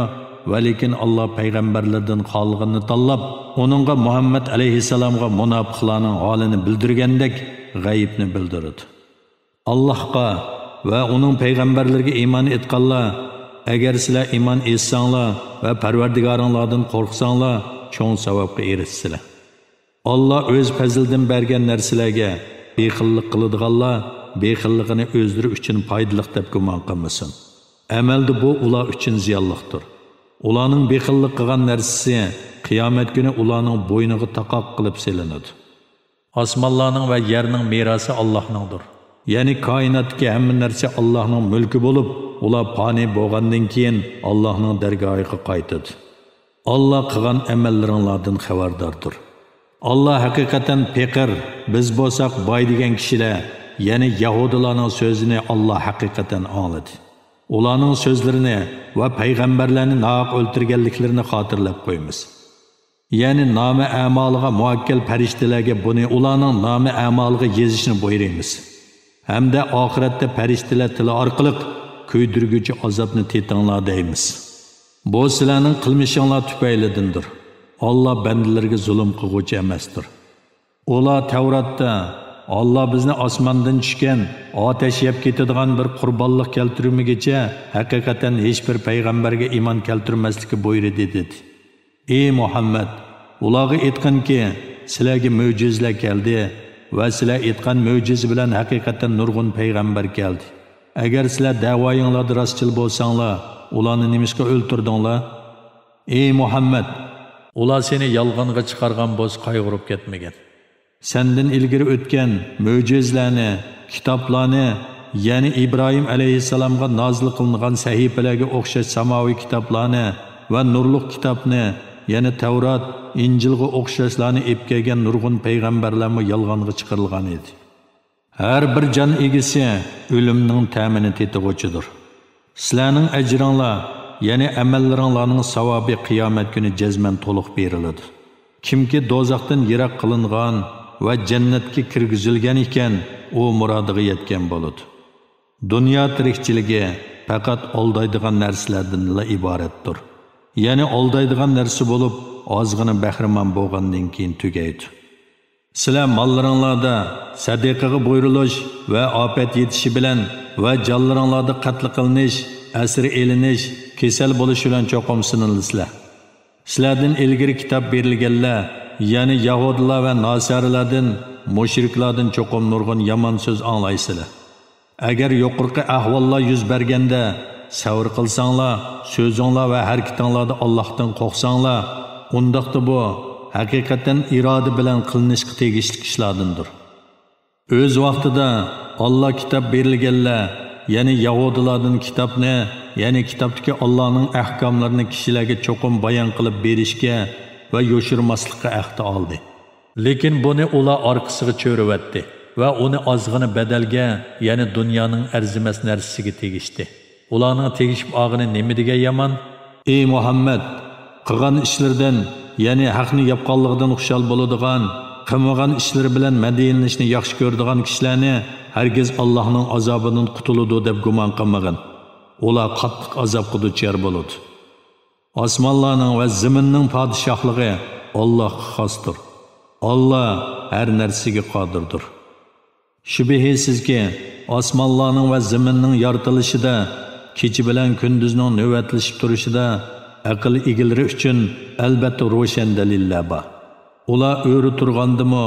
ۋەلىكىن ئاللا پەيغەمبەرلىرىدىن خالىغىنىنى تاللاپ، ئۇنىڭغا، مۇھەممەد ئەلەيھىسسالامغا، مۇناپىقلارنىڭ ھالىنى بىلدۈرگەندەك غەيىبنى بىلدۈرىدۇ. ئاللاھقا ۋە ئۇنىڭ پەيغەمبەرلىرىگە ئىمان ئېيتقانلار، ئەگەر سىلەر ئىمان ئېيتساڭلار ۋە پەرۋەردىگارىڭلاردىن قورقساڭلار، چوڭ ساۋابقا ئېرىشىسىلەر. ئاللا ئۆز پەزلىدىن بەرگەن نەرسىلەرگە بېخىللىق قىلىدىغانلار بېخىللىقىنى ئۆزلىرى ئۈچۈن پايدىلىق دەپ گۇمان قىلمىسۇن. ئەمەلدە بۇ ئۇلار ئۈچۈن زىيانلىقتۇر. ئۇلارنىڭ بېخىللىق قىلغان نەرسىسى قىيامەت كۈنى ئۇلارنىڭ بوينىغا تاقاق قىلىپ سېلىنىدۇ. ئاسمانلارنىڭ ۋە يەرنىڭ مىراسى ئاللاھنىڭدۇر. يەنى كائىناتتىكى ھەممە نەرسە ئاللاھنىڭ مۈلكى بولۇپ، ئۇلار پانىي بولغاندىن كېيىن ئاللاھنىڭ دەرگاھىغا قايتىدۇ. ئاللا قىلغان ئەمەللىرىڭلاردىن خەۋەرداردۇر. ئاللا ھەقىقەتەن پېقىر، بىز بولساق باي دېگەن كىشىلەر، يەنى يەھۇدىيلارنىڭ سۆزىنى ئاللا ھەقىقەتەن ئاڭلىدى. ئۇلارنىڭ سۆزلىرىنى ۋە پەيغەمبەرلەرنى ناھەق ئۆلتۈرگەنلىكلىرىنى خاتىرىلەپ قويىمىز. يەنى نامە ئەمالىغا مۇئەككەل پەرىشتىلەرگە بۇنى ئۇلارنىڭ نامە ئەمالىغا يېزىشنى بۇيرۇيمىز. ھەمدە ئاخىرەتتە پەرىشتىلەر تىلى ئارقىلىق كۆيدۈرگۈچى ئازابنى تېتىڭلار دەيمىز. بۇ سىلەرنىڭ قىلمىشىڭلار تۈپەيلىدىندۇر. ئاللا بەندىلىرىگە زۇلۇم قىلغۇچى ئەمەستۇر. ئۇلار تەۋراتتا، ئاللا بىزنى ئاسماندىن چۈشكەن ئاتەش يەپ كېتىدىغان بىر قۇربانلىق كەلتۈرمىگۈچە ھەقىقەتەن ھېچبىر پەيغەمبەرگە ئىمان كەلتۈرمەسلىككە بۇيرۇدى، دېدى. ئى مۇھەممەد، ئۇلارغا ئېيتقىنكى، سىلەرگە مۆجىزىلەر كەلدى ۋە سىلەر ئېيتقان مۆجىزە بىلەن ھەقىقەتەن نۇرغۇن پەيغەمبەر كەلدى. ئەگەر سىلەر دەۋايىڭلاردا راستچىل بولساڭلار، ئۇلارنى نېمىشقا ئۆلتۈردۈڭلار؟ ئى مۇھەممەد! ئۇلار سېنى يالغانغا چىقارغان بولسا قايغۇرۇپ كەتمىگىن. سەندىن ئىلگىرى ئۆتكەن مۆجىزىلەرنى، كىتابلارنى، يەنى ئىبراھىم ئەلەيھىسسالامغا نازىل قىلىنغان سەھىپىلەرگە ئوخشاش ساماۋىي كىتابلارنى ۋە نۇرلۇق كىتابنى، يەنى تەۋرات، ئىنجىلغا ئوخشاشلارنى ئېلىپ كەلگەن نۇرغۇن پەيغەمبەرلەرمۇ يالغانغا چىقىرىلغان ئىدى. ھەر بىر جان ئىگىسى ئۆلۈمنىڭ تەمىنى تېتىغۇچىدۇر. سىلەرنىڭ ئەجرىڭلار، يەنى ئەمەللىرىڭلارنىڭ ساۋابى قىيامەت كۈنى جەزمەن تولۇق بېرىلىدۇ. كىمكى دوزاختىن يىراق قىلىنغان ۋە جەننەتكە كىرگۈزۈلگەن ئىكەن، ئۇ مۇرادىغا يەتكەن بولىدۇ. دۇنيا تىرىكچىلىكى پەقەت ئالدايدىغان نەرسىلەردىنلا ئىبارەتتۇر. يەنى ئالدايدىغان نەرسە بولۇپ، ئازغىنە بەھرىمەن بولغاندىن كېيىن تۈگەيدۇ. سىلەر ماللىرىڭلاردا سەدىقىگە بۇيرۇلۇش ۋە ئاپەت يېتىشى بىلەن ۋە جانلىرىڭلاردا قەتل قىلىنىش، ئەسىر ئېلىنىش، كېسەل بولۇش بىلەن چوقۇم سىنىلىسىلەر. سىلەردىن ئىلگىرى كىتاب بېرىلگەنلەر، يەنى يەھۇدىيلار ۋە ناسارىلاردىن، مۇشرىكلاردىن چوقۇم نۇرغۇن يامان سۆز ئاڭلايسىلەر. ئەگەر يۇقىرىقى ئەھۋاللار يۈز بەرگەندە سەۋر قىلساڭلار، سۆزۈڭلار ۋە ھەرىكىتىڭلاردا ئاللاھتىن قورقساڭلار، ئۇنداقتا بۇ ھەقىقەتەن ئىرادە بىلەن قىلىنىشقا تېگىشلىك ئىشلاردىندۇر. ئۆز ۋاقتىدا ئاللا كىتاب بېرىلگەنلەر، يەنى يەھۇدىيلاردىن كىتابنى، يەنى كىتابتىكى ئاللانىڭ ئەھكاملىرىنى كىشىلەرگە چوقۇم بايان قىلىپ بېرىشكە ۋە يوشۇرماسلىققا ئەھدە ئالدى. لېكىن بۇنى ئۇلار ئارقىسىغا چۆرۈۋەتتى ۋە ئۇنى ئازغىنە بەدەلگە، يەنى دۇنيانىڭ ئەرزىمەس نەرسىسىگە تېگىشتى. ئۇلارنىڭ تېگىشىپ ئالغىنى نېمە دېگەن يامان! ئى مۇھەممەد! قىلغان ئىشلىرىدىن، يەنى ھەقنى ياپقانلىقىدىن خۇشال بولىدىغان، قىلمىغان ئىشلىرى بىلەن مەدھىيەلىنىشنى ياخشى كۆرىدىغان كىشىلەرنى ھەرگىز ئاللاھنىڭ ئازابىدىن قۇتۇلىدۇ دەپ گۇمان قىلمىغىن. ئۇلار قاتتىق ئازابقا دۇچار بولىدۇ. ئاسمانلارنىڭ ۋە زېمىننىڭ پادىشاھلىقى ئاللاھقا خاستۇر. ئاللا ھەر نەرسىگە قادىردۇر. شۈبھىسىزكى، ئاسمانلارنىڭ ۋە زېمىننىڭ يارىتىلىشىدا، كېچە بىلەن كۈندۈزنىڭ نۆۋەتلىشىپ تۇرۇشىدا ئەقىل ئىگىلىرى ئۈچۈن ئەلبەتتە روشەن دەلىللەر بار. ئۇلار ئۆرە تۇرغاندىمۇ،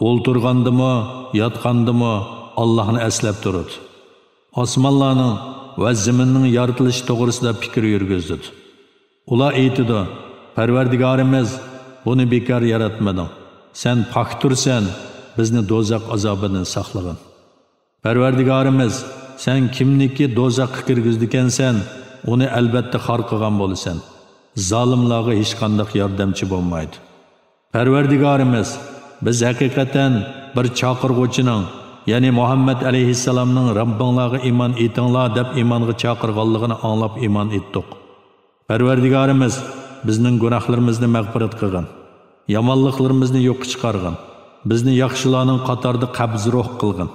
ئولتۇرغاندىمۇ، ياتقاندىمۇ ئاللاھنى ئەسلەپ تۇرىدۇ. ئاسمانلارنىڭ ۋە زېمىننىڭ يارىتىلىشى توغرىسىدا پىكىر يۈرگۈزىدۇ. ئۇلار ئېيتىدۇ، پەرۋەردىگارىمىز، بۇنى بىكار ياراتمىدىڭ. سەن پاكتۇرسەن، بىزنى دوزاخ ئازابىدىن ساقلىغىن. پەرۋەردىگارىمىز، سەن كىمنىكى دوزاخقا كىرگۈزىدىكەنسەن، ئۇنى ئەلبەتتە خار قىلغان بولىسەن. زالىملارغا ھېچقانداق ياردەمچى بولمايدۇ. پەرۋەردىگارىمىز، بىز ھەقىقەتەن بىر چاقىرغۇچىنىڭ، يەنى مۇھەممەد ئەلەيھىسسالامنىڭ رەببىڭلارغا ئىمان ئېيتىڭلار دەپ ئىمانغا چاقىرغانلىقىنى ئاڭلاپ ئىمان ئېيتتۇق. پەرۋەردىگارىمىز، بىزنىڭ گۇناھلىرىمىزنى مەغپىرەت قىلغىن. يامانلىقلىرىمىزنى يوققا چىقارغىن. بىزنى ياخشىلارنىڭ قاتارىدا قەبزى روھ قىلغىن.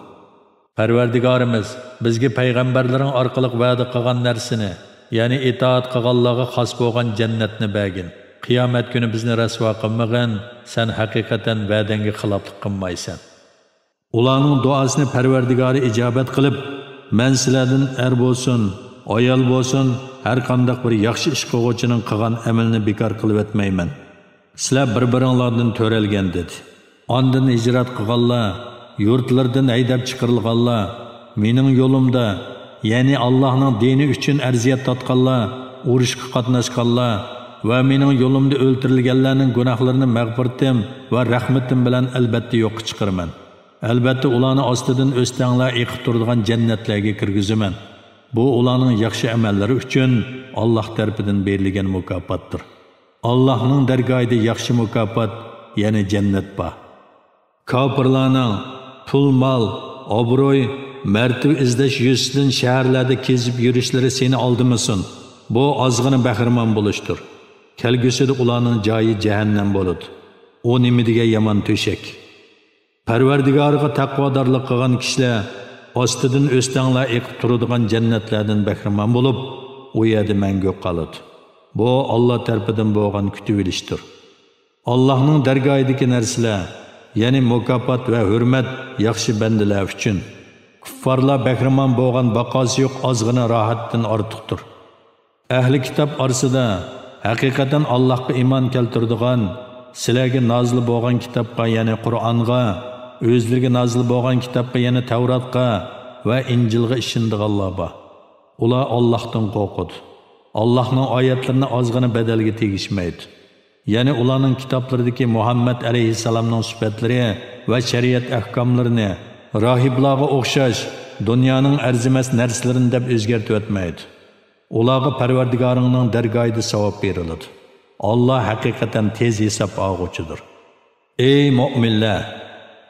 پەرۋەردىگارىمىز، بىزگە پەيغەمبەرلىرىڭ ئارقىلىق ۋەدە قىلغان نەرسىنى، يەنى ئىتائەت قىلغانلارغا خاس بولغان جەننەتنى بەرگىن. قىيامەت كۈنى بىزنى رەسۋا قىلمىغىن، سەن ھەقىقەتەن ۋەدەڭگە خىلاپلىق قىلمايسەن. ئۇلارنىڭ دۇئاسىنى پەرۋەردىگارى ئىجابەت قىلىپ، مەن سىلەردىن ئەر بولسۇن، ئايال بولسۇن، ھەر قانداق بىر ياخشى ئىش قىلغۇچىنىڭ قىلغان ئەمىلىنى بىكار قىلىۋەتمەيمەن. سىلەر بىر-بىرىڭلاردىن تۆرەلگەن، دېدى. ئاندىن ھىجرەت قىلغانلار، يۇرتلىرىدىن ھەيدەپ چىقىرىلغانلار، مېنىڭ يولۇمدا، يەنى ئاللاھنىڭ دىنى ئۈچۈن ئەزىيەت تارتقانلار، ئۇرۇشقا قاتناشقانلار ۋە مېنىڭ يولۇمدا ئۆلتۈرۈلگەنلەرنىڭ گۇناھلىرىنى مەغپىرىتىم ۋە رەھمىتىم بىلەن ئەلبەتتە يوققا چىقىرىمەن. ئەلبەتتە ئۇلارنى ئاستىدىن ئۆستەڭلەر ئېقىپ تۇرىدىغان جەننەتلەرگە كىرگۈزىمەن. بۇ ئۇلارنىڭ ياخشى ئەمەللىرى ئۈچۈن ئاللاھ تەرىپىدىن بېرىلگەن مۇكاپاتتۇر. ئاللاھنىڭ دەرگاھىدا ياخشى مۇكاپات، يەنى جەننەت بار. كاپىرلارنىڭ پۇل-مال، ئابرۇي، مەرتىۋە ئىزدەش يۈزىسىدىن شەھەرلەردە كېزىپ يۈرۈشلىرى سېنى ئالدىمىسۇن. بۇ ئازغىنە بەھرىمەن بولۇشتۇر. كەلگۈسىدە ئۇلارنىڭ جايى جەھەننەم بولىدۇ. ئۇ نېمە دېگەن يامان تۆشەك! پەرۋەردىگارىغا تەقۋادارلىق قىلغان كىشىلەر ئاستىدىن ئۆستەڭلەر ئېقىپ تۇرىدىغان جەننەتلەردىن بەھرىمەن بولۇپ، ئۇ يەردە مەڭگۈ قالىدۇ. بۇ ئاللا تەرىپىدىن بولغان كۈتۈۋېلىشتۇر. ئاللاھنىڭ دەرگاھىدىكى نەرسىلەر، يەنى مۇكاپات ۋە ھۆرمەت ياخشى بەندىلەر ئۈچۈن. كۇففارلار بەھرىمەن بولغان باقاسى يوق ئازغىنا راھەتتىن ئارتۇقتۇر. ئەھلى كىتاب ئارىسىدا ھەقىقەتەن ئاللاھقا ئىمان كەلتۈرىدىغان، سىلەرگە نازىل بولغان كىتابقا، يەنى قۇرئانغا، ئۆزلىرىگە نازىل بولغان كىتابقا، يەنى تەۋراتقا ۋە ئىنجىلغا ئىشىنىدىغانلار بار. ئۇلار ئاللاھتىن قورقىدۇ. ئاللاھنىڭ ئايەتلىرىنى ئازغىنا بەدەلگە تېگىشمەيدۇ. يەنى ئۇلارنىڭ كىتابلىرىدىكى مۇھەممەد ئەلەيھىسسالامنىڭ سۈپەتلىرى ۋە شەرىئەت ئەھكاملىرىنى راھىبلارغا ئوخشاش دۇنيانىڭ ئەرزىمەس نەرسىلىرىنى دەپ ئۆزگەرتىۋەتمەيدۇ. ئۇلارغا پەرۋەردىگارىڭنىڭ دەرگاھىدا ساۋاب بېرىلىدۇ. ئاللا ھەقىقەتەن تېز ھېساب ئالغۇچىدۇر. ئەي مۆمىنلەر!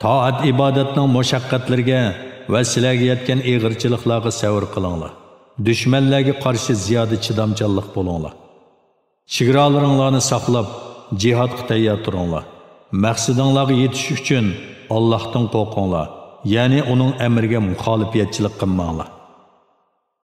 تائەت-ئىبادەتنىڭ مۇشەققەتلىرىگە ۋە سىلەرگە يەتكەن ئېغىرچىلىقلارغا سەۋر قىلىڭلار. دۈشمەنلەرگە قارشى زىيادە چىدامچانلىق بولۇڭلار. چېگرالىرىڭلارنى ساقلاپ، جىھادقا تەييار تۇرۇڭلار. مەقسىتىڭلارغا يېتىش ئۈچۈن ئاللاھتىن قورقۇڭلار، يەنى ئۇنىڭ ئەمرىگە مۇخالىپەتچىلىك قىلماڭلار.